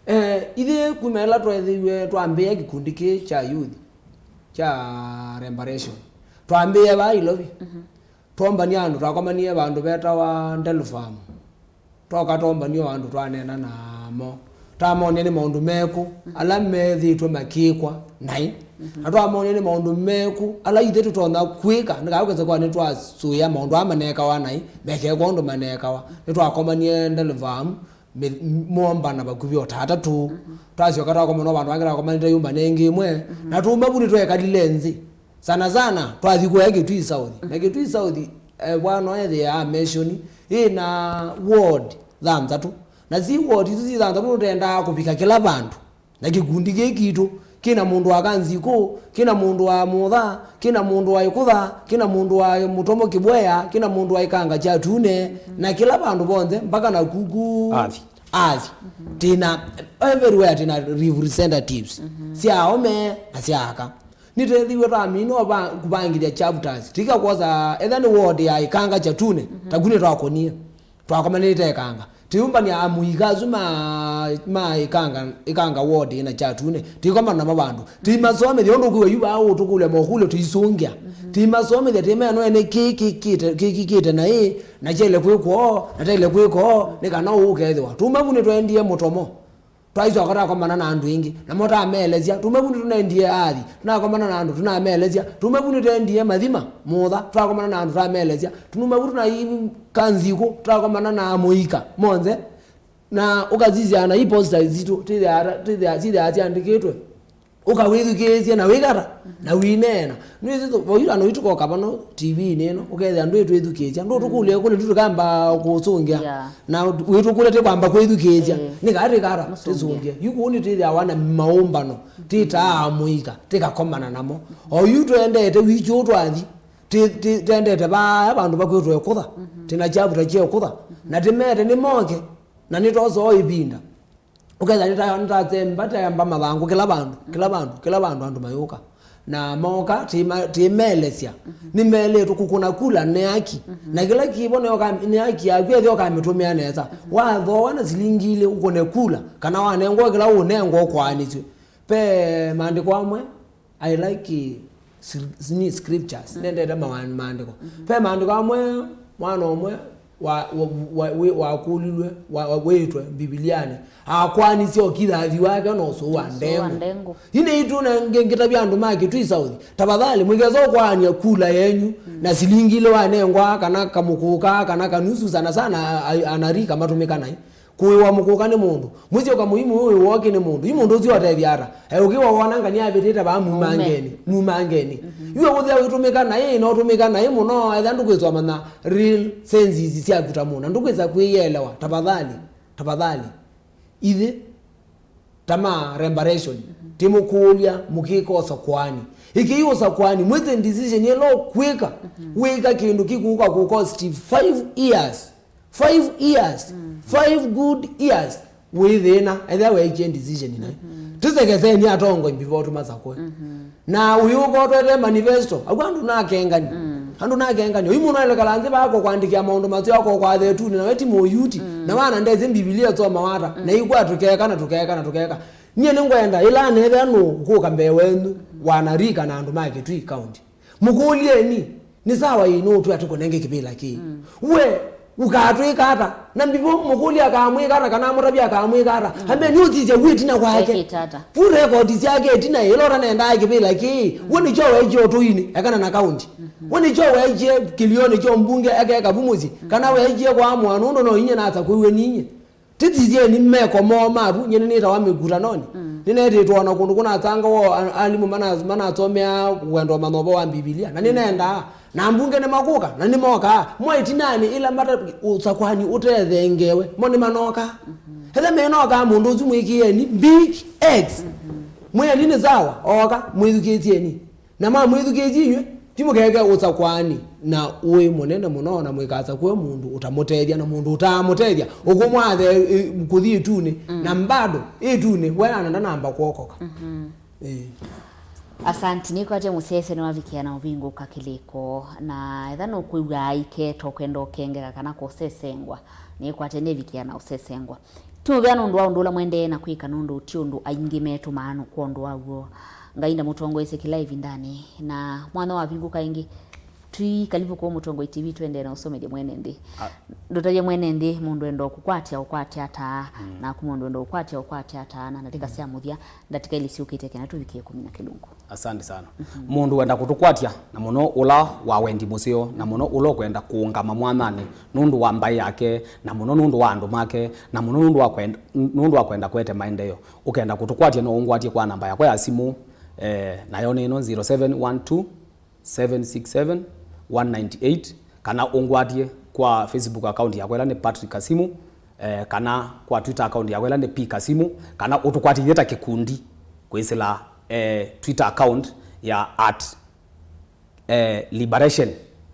Eh, ithyĩ kuma ĩla tweethĩiwe twambĩĩa kĩkundi kĩĩ kya youth, kya Rembaration, twambĩĩe vaa Ilovi. Twombanie andũ, twakomanie vandũ vetawa Ndelu Farm. Twoka twombanie o andũ twaneena namo. Twamonia nĩ maũndũ mekũ ala methĩĩtwe makĩkwa naĩ. Na twamonia nĩ maũndũ mekũ ala ithyĩ tũtonya kwĩka, nĩ kana kwĩsa kwa nĩtwasũĩa maũndũ aa manekawa naĩ, mekekwa ũndũ manekawa. Nĩtwakomanie ndelevaamu mĩ-, mwombana vakuvĩ o ta atatũ. Twasyoka twakomana vandũ vangĩ, twakomanĩte yũmbanĩ ĩngĩ ĩmwe. Na tũuma vu nĩtwekalile nzĩ. Sana sana, twathi kũya Kitui South. Na Kitui South, eh, bwana ethĩaa meshoni, ĩ na ward thanthatũ. Na si ward isu si thanthatũ, tũtendaa kũvika kĩla vandũ. Na kĩkundi kĩĩ kitũ, kĩna mũndũ wa Kanzikũ, kĩna mũndũ wa Mũtha, kĩna mũndũ wa Ĩkũtha, kĩna mũndũ wa Mũtomo Kĩbwea, kĩna mũndũ wa Ĩkanga kya Tune, na kĩla vandũ vonthe, mpaka na kuku Athi. Athi. Tĩna, everywhere tĩna representatives. Sya aũme na sya aka. Nĩtwethiwe twamina ũva-, kũvangĩthya chapters. Tĩka kwosa, etha nĩ ward ya Ĩkanga kya Tune, taku nĩtwakonie. Twakomanĩte Ĩkanga. Tĩyũmbany'a amũika asu ma, ma Ĩkanga, Ĩkanga ward ĩna kya Tune. Tĩkomana namo vandũ. Tĩimasomethya ũndũ ũkwĩw'a yu vaa ũtũkũlya mokũlyo tũisũngĩa. Tĩimasomethya tĩmea no ene kĩ, kĩ, kĩte, kĩ, kĩ, kĩte na ĩ, na kyaĩle kwĩkwa ũũ, na kyaĩle kwĩka ũũ, nĩ kana ũũ ũkethĩwa. Tuma vu nĩtwaendie Mũtomo. Twaisyoka twakomana na andũ aingĩ, namo tameelesya. Tuma vu nĩtũnaendie Athi, tũnakomana na andũ, tũnameelesya. Tuma vu nĩtwaendie Mathima, Mũtha, twakomana na andũ, tameelesya. Tuma vu tũnai Kanzikũ, twakomana na amũika monthe. Na ũkasisya na i posta sitũ, tithyaa, tithyaa, sithyaa syandĩkĩtwe. Ũkawĩthukĩĩsya na wĩkata, na wĩneena. Nĩwĩsĩ vau andũ aitũ koka vano T V-inĩ ĩno, ũkethĩa ndwĩtwĩthukĩĩsya. Ndũtũkũlya ĩkũlyo tu tũkamba kũsũngĩa. Yeah. Na wĩtũkũlya tĩkwamba kwĩthukĩĩsya. Eh. Nĩ kaa tĩkata, mũsũngĩa. Tĩsũngĩa. Yu kũu nĩtwĩthĩawa na maũmbano, tĩtaa amũika, tĩkakomana namo. O yu tũendete wiki ũũ twathi, tĩ-, tĩ-, tĩendete vaya vandũ vakwĩtwa Ĩkũtha, tĩna kyavuta kya Ĩkũtha, na tĩmete nĩmoke, na nĩtosoo ĩvinda. Ũkethĩa nĩta-, nĩtasemba, tayamba mathangũ kĩla vandũ, kĩla vandũ, kĩla vandũ andũ mayũka. Na mooka, tĩma-, tĩmeelesya. Nĩmeelĩtwe kũkũna kula nĩ aki. Na kĩla kĩvo nĩ oka-, nĩ aki yaku, ethĩa ũkamĩtũmĩa nesa. Wathooa na silingi ilĩ ũkũne kula, kana wanengwa kĩla ũnengwa ũkwaanĩsw'e. Ve maandĩko amwe, I like, eh, s-, s-, ni scriptures. Nendete mawa-, maandĩko. Ve maandĩko amwe, mwana ũmwe wa, wa, wa, wĩ-, wakũlilwe, wa, wa, wĩtwe Mbivilianĩ, akwanisye ũkithathi wake na ũsũu wa ndengũ. Yu nĩitũ na ngĩ-, ngĩtavya andũ ma Kitui South, tafadhali, mũikesa ũkwaania kula yenyu na silingi ilĩ wanengwa, kana kamũkũka, kana kanusu, sana sana a-, a-, anarika matũmĩka naĩ. Kũĩwa mũkũka nĩ mũndũ. Mwĩsĩ ũkamũimũ ũĩ woke nĩ mũndũ. Yu mũndũ ũcio ũtethya ata? E, ũkĩwa wona ngani avĩtĩte vaa mumangeni. Mumangeni. Yu ũthĩa wĩtũmĩka naĩ, na ũtũmĩka naĩ mũno, etha ndũkwĩswa manya real senses syaku ta mũndũ. Ndũkwĩsa kwĩyelewa. Tafadhali. Tafadhali. Ithe. Ta ma reparation. Tĩmũkũlya, mũkĩka ũsakwani. Ĩkĩi ũsakwani, mwĩsĩ decision ĩla ũkwĩka, wĩka kĩndũ kĩkũka kũkosti five years. Five years. Five good years. Wĩthĩna, ethĩa weekie decision naĩ. Tũsekeseni atongoi mbivo tũmasakũe. Na ũyũka ũtwete manifesto, au andũ nakengani. Andũ nakengani. Ũyu mũndũ ailekala nthĩ vako kwandĩkĩa maũndũ maseo ako kwa thetuni, na we ti mũyuti. Na wana ndesĩ Mbivilia ĩsomawa ata. Na ikwa tũkeka na tũkeka na tũkeka. Nyie nĩngwenda, ĩla anethea nũ kũka mbee wenyu, wanarika na andũ ma Kitui County. Mũkũlyeni, nĩ sawa ĩ, nũũ twĩa tũkũnenge kĩvĩla kĩĩ? We, ũkatwĩka ata? Na mbivo mũkũlya akamwĩka ata, kana amũtavya akamwĩka ata? Ambe nĩ ũsisya vu ĩtina kwake. Ekĩte ata? Vu rekondi syake ĩtina ĩla ũtanendaa kĩvĩla kĩĩ. We nĩkyo weekie ũtũinĩ, ekana na kaunti. We nĩkyo weekie kĩlionĩ kyo mbunge, ekeka vu mũsyĩ. Kana weekie kwa mwana ũndũ no inyie nasakũiwe ninyie. Tĩtisyeni meko moo mavu, nyie nĩnĩtawa mĩkutanonĩ. Nĩneetĩtwe o na kũndũ kũnatangawa a-, alimũ mana-, manasomea wendo mathovo wa Mbivilia. Na nĩnendaa. Na mbunge nĩmakũka, na nĩmokaa. Mwa ĩtinanĩ ĩla mata-, ũsakwani ũtethengeewe, mo nĩmanokaa. Etha menokaa mũndũ ũsu mwĩkĩeni big X. Mwĩeni nĩ sawa, ooka, mwĩthukĩĩsyeni. Na mamwĩthukĩĩsye inyw'ĩ, ti mũkeke ũsakwani na ũĩ mũnene mũno, na mũikasakũe mũndũ ũtamũtethya na mũndũ ũtaamũtethya. Ũkũmwathe, ĩ, kũthi ĩtunĩ, na mbado ĩtunĩ, we ana ndanamba kwokoka. Ĩĩ. Asanti, nĩkwatya mũsyaĩĩsya nĩwavikĩa na ũvingũka kĩlĩko, na etha nũkwĩw'a aike tokwenda ũkengeka kana kũsesengwa, nĩkwatya nĩvikĩa na ũsesengwa. Tũmũvea nũndũ wa ũndũ ũla mwendeee na kwĩka, nũndũ ti ũndũ aingĩ metũmaa nũkwondũ wa w'o. Ngai ndamũtongoesye kĩla ĩvindanĩ, na mwana wavingũka ĩngĩ, Twi karibu kwa Mũtongoi T V, twendee na ũsomethya mwene nthĩ. A- Ndũtavye mwene nthĩ, mũndũ enda kũkwatya, ũkwatya ata, mm, naku mũndũ enda kũkwatya, ũkwatya ata, na ndatĩka, mm, sya mũthya, ndatĩka ilĩ syũkĩte kana tũvikie kũmina kĩlungu. Asante sana. Mhm. Mũndũ wenda kũtũkwatya, na mũno ũla wa wendi mũseo, na mũno ũla ũkwenda kũũngama mwananĩ nũndũ wa mbaĩ yake, na mũno nũndũ wa andũ make, na mũno nũndũ wa kwenda, nũndũ wa kwenda kũete maendeeo, ũkenda kũtũkwatya, no ũngwatye kwa namba yakwa ya simũ, eh, nayo nĩ ĩno, zero seven one two, seven six seven, one nine eight, kana ũngwatye kwa Facebook account yakwa ĩla nĩ Patrick Kasimu, eh, kana kwa Twitter account yakwa ĩla nĩ P Kasimu, kana ũtũkwatĩthye ta kĩkundi kwĩsĩla, eh, Twitter account ya at, eh, Liberation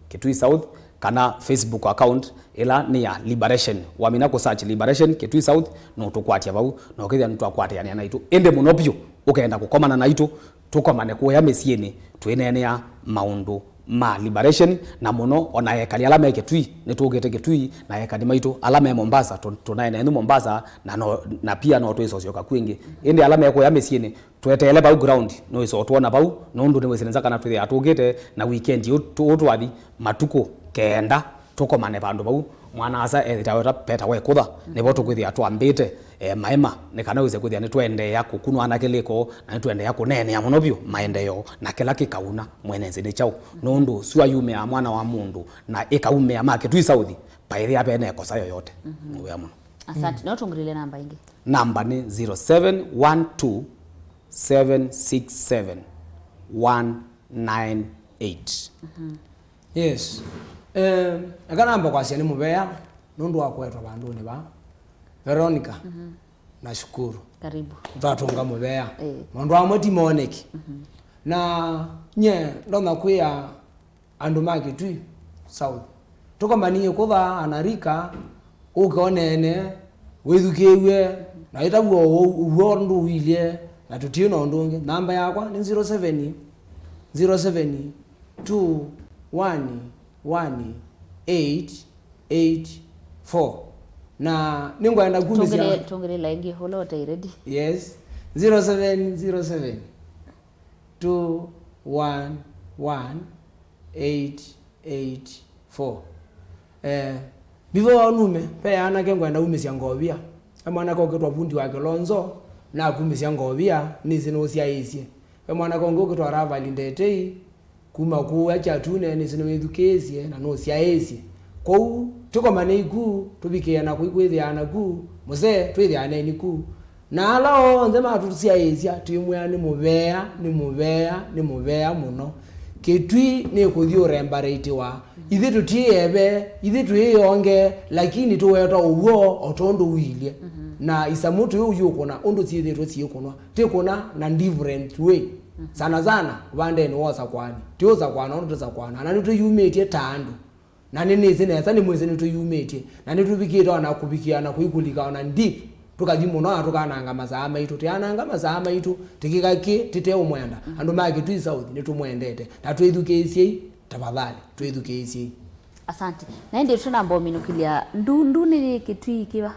Kitui South, kana Facebook account ĩla nĩ ya Liberation. Wamina kũ search Liberation Kitui South, no tũkwatya vau, na ũkethĩa nĩtwakwatĩanĩa naitũ. Ĩndĩ mũno vyũ, ũkenda kũkomana naitũ, tũkomane kũya mĩsyĩnĩ, twĩneenea maũndũ ma Liberation, na mũno ona ekali ala me Kitui, nĩtũkĩte Kitui, na ekali maitũ ala me Mombasa, tũ-, tũnaenea nĩ Mombasa, na, no, na pia no twĩsosyoka kwingĩ. Ĩndĩ ala me kũya mĩsyĩnĩ, tweteele vau ground, nĩwĩsa ũtwona vau, nũndũ nĩwĩsĩ nza kana twĩthĩa tũkĩte na weekend ũ-, tũ-, ũtwathi matukũ kenda tũkomane vandũ vau. Mwana-a-asa ethĩtawe ta peta wekũtha, nĩvo tũkwĩthĩa twambĩte, eh, maema, nĩ kana wĩse kwĩthĩa nĩtwendeea kũkunwa na kĩlĩko, na nĩtwendeea kũneenea mũno vyũ maendeeo na kĩla kĩkauna mwene nzĩ nĩ kyaũ. Nũndũ sua yumĩaa mwana wa mũndũ na ĩkaumĩa ma Kitui South, paĩthĩa vene kosa yoyote. Mhm. Nĩ wĩa mũno. Asante. No tũngĩlĩle namba ĩngĩ. Namba nĩ zero seven one two, seven six seven, one nine eight. Mhm. Yes. Eh, eka namba kwasya nĩ mũvea nũndũ wa kũetwa vandũnĩ va. Veronica, mhm, nashukuru. Karibu. Ũtatũnga mũvea. Eh. Maũndũ amwe ti moneki. Mhm. Na nye ndonya kwĩa andũ ma Kitui South, tũkomanie kũtha anarika, ũke ũneene, wĩthukĩĩw'e, na ĩtavw'a ũw'o ũndũ ũilye, na tũtiĩ na ũndũ ũngĩ. Namba yakwa nĩ zero seven, zero seven two one one eight eight four. Na nĩngwenda kumĩsya. Tũngĩlĩ-, tũngĩlĩla ĩngĩ, ũla ũtaĩ ready. Yes. Zero seven zero seven two one one eight eight four. Eh, before nume, ve anake ngwenda umĩsya ngovia. Ve mwanake ũkĩtwa vundi wa Kilonzo, nakumĩsya ngovia, nĩsĩ nũsyaĩĩsye. Ve mwanake ũngĩ ũkĩtwa Ravali Ndetei, kuma kũũya Kyatune, nĩsĩ nĩwĩthukĩĩsye na nũsyaĩĩsye. Kwoou, tũkomane iku, tũvikĩĩe na kũi kwĩthĩaa naku, mũsee, twĩthĩaneni ku. Na ala onthe matũsyaĩĩsya, twĩmwĩa nĩ mũvea, nĩ mũvea, nĩ mũvea mũno. Kĩtui nĩkũthi ũrembareitiwa. Ithyĩ tũtiĩ eve, ithyĩ twĩ ĩonge, lakini tũwetwa ũw'o o tondũ ũilye. Mhm. Na isamũ twĩ ũyũkũna ũndũ syĩthĩĩtwe syĩkũnwa. Twĩkũna na different way. Mhm. Sana sana, vandeni wa ũsakũani. Ti ũsakũana ũndũ tũsakũana. Na nĩtwĩyumĩtye ta andũ. Na nĩnĩsĩ nesa nĩmwĩsĩ nĩtwĩyumĩtye, na nĩtũvikĩte ona kũvikĩa na kũikũlika ona deep, tũkathi mũno na tũkananga masaa maitũ. Tĩananga masaa maitũ, tĩkĩka kĩ tĩteũmwenda. Andũ ma Kitui South nĩtũmwendete, na twĩthukĩĩsyei, tafadhali, twĩthukĩĩsyei. Asante. Na ĩndĩ tũnamba ũminũkĩlya, Ndundu nĩ yĩ Kitui kĩva?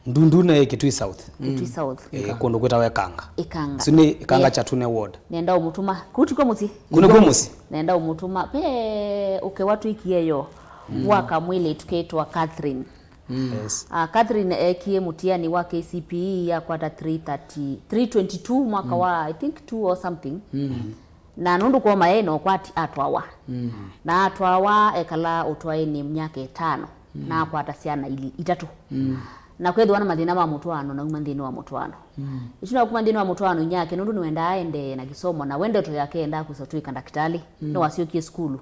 Ndundu nĩ Kitui South. Kitui South. Eh, kũndũ kwĩtawa Ĩkanga. Ĩkanga. Isu nĩ Ĩkanga Kyatune ward. Nenda ũmũtũma. Kũu ti kwa mũsyĩ. Kũu nĩ kwa mũsyĩ. Nenda ũmũtũma. Ve ũkewa twĩkie yo. Mm. Waka mwĩlĩtu kĩtwa Catherine. Mm. Yes. Ah, Catherine ekie mũtiani wa K C P E, akwata three thirty, three twenty-two mwaka wa, I think, two or something. Mm. Na nũndũ kwoma yĩ na ũkwati atwawa. Mm. Na atwawa ekala ũtwaĩnĩ myaka ĩtano. Mm. Na akwata syana ili, itatũ. Mm. Na kwethĩwa na mathĩna ma mũtwaano, na uma nthĩnĩ wa mũtwaano. Mm. Ĩtina wa kuma nthĩnĩ wa mũtwaano, inyake, nũndũ nĩwendaa aendee na kĩsomo, na we ndoto yake endaa kwĩsa ũtw'ĩka ndakĩtalĩ, mm, nĩwasyokie sukulu.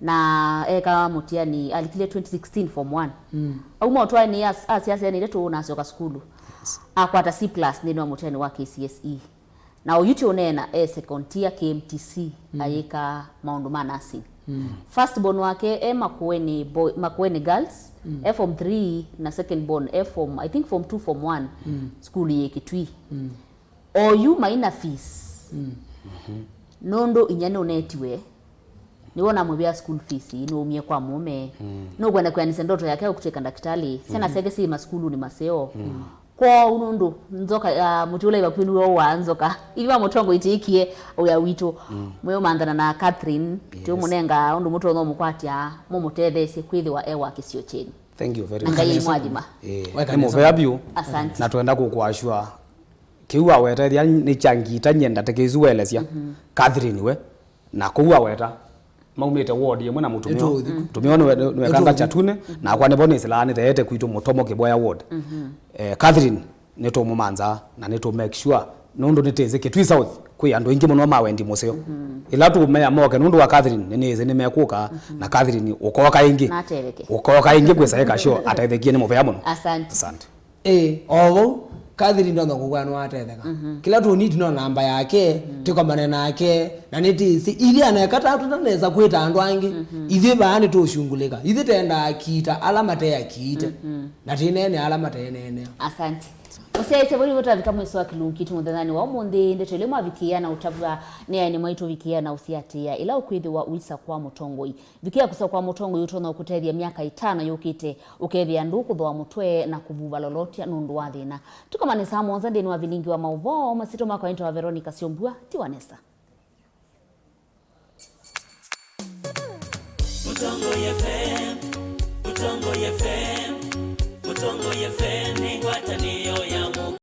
Na eka mũtiani, alikile twenty sixteen form one. Mm. Auma ũtwaĩnĩ as-, asya syana itatũ na asyoka sukulu. Yes. Akwata C plus nthĩnĩ wa mũtiani wa K C S E. Na oyu tũũneena e second year K M T C, mm, ayĩka maũndũ ma nursing. Mm. First born wake e Makueni boy, Makueni Girls, mm, e form three, na second born e form, I think form two, form one, mm, sukulu yĩ Kitui. Mm. Oyu maina fees. Mm. Nũndũ inya nũnetiwe, nĩwona mũvĩa school fees, nũumie kwa mũũme. Mm. Nũkwenda kwĩanĩsya ndoto yake ya kũtw'ĩka ndakĩtalĩ. Syana, mm-hmm, syake syĩ masukulunĩ maseo. Mm. Kwoou nũndũ nzoka, ah, mũtĩ ũla wĩ vakuvĩ nĩw'o ũaa nzoka. Ithyĩ va mũtongoi twĩkie wĩa witũ. Mm. Mwĩũmanthana na Catherine, yes, tũmũnenga ũndũ mũtonya ũmũkwatya, mũmũtetheesye kwĩthĩwa e wa kĩsio kyenyu. Thank you very much. Na Ngai aimwathima. Eh, weka nĩ nesa mũvea vyũ. Asante. Na twenda kũkũasyũa kĩu waweta ethĩa nĩ kya ngita nyenda tekĩsu welesya. Mhm. Catherine we. Na kũu aweta, maumĩte ward ĩmwe na mũtumĩa. Nĩtũũthi. Mũtumĩa nĩwe, nĩwekanga Nĩtũũthi. Chatune, nakwa nĩvo nĩsĩlaa nĩtheete kwitũ Mũtomo Kĩboya ward. Mhm. Eh, Catherine, nĩtũmũmantha na nĩtũ make sure, nũndũ nĩtĩsĩ Kitui South kwĩ andũ aingĩ mũno ma wendi mũseo. Mhm. Ĩla tũũmea moke nũndũ wa Catherine, nĩnĩsĩ nĩmekũka, mhm, na Catherine ũkoka ĩngĩ. Na atetheke. Ũkoka ĩngĩ kwĩsa ĩka sure atethekie nĩ mũvea mũno. Asante. Asante. Ĩĩ, o vau, Catherine ndonya kũkwĩa nĩwatetheka. Mhm. Kĩla tũniti no namba yake, mhm, tĩkomane nake, na nĩtĩsĩ. Ithyĩ aneka tatu tũtanesa kwĩta andũ angĩ, mhm, ithyĩ vaa nĩtũũsyungulĩka. Ithyĩ tendaa kiita ala mateakiite, mhm, na tĩneenea ala mateeneenea. Asante. Mũsyaĩĩsya, vau nĩvo twavika mwĩso wa kĩlungu kitũ mũthenyanĩ wa ũmũnthĩ. Ndeto ĩla mwavikĩĩa na ũtavw'a nĩ aeni maitũ, vikĩĩa na ũsiatĩĩa ĩla ũkwĩthĩwa ũisa kwa mũtongoi. Vikĩa kũsa kwa mũtongoi ũtonya ũkũtethya myaka ĩtano yũkĩte, ũkethĩa ndũkũthooa mũtwe na kũvuva lolotya nũndũ wa thĩna. Tũkomane saa mũonza nthĩnĩ wa vilingi wa maũvoo. Masyĩtwa makwa nĩtawa Veronica Syombua. Tiwa nesa. Mũtongoi F M, Mũtongoi F M, Mũtongoi F M.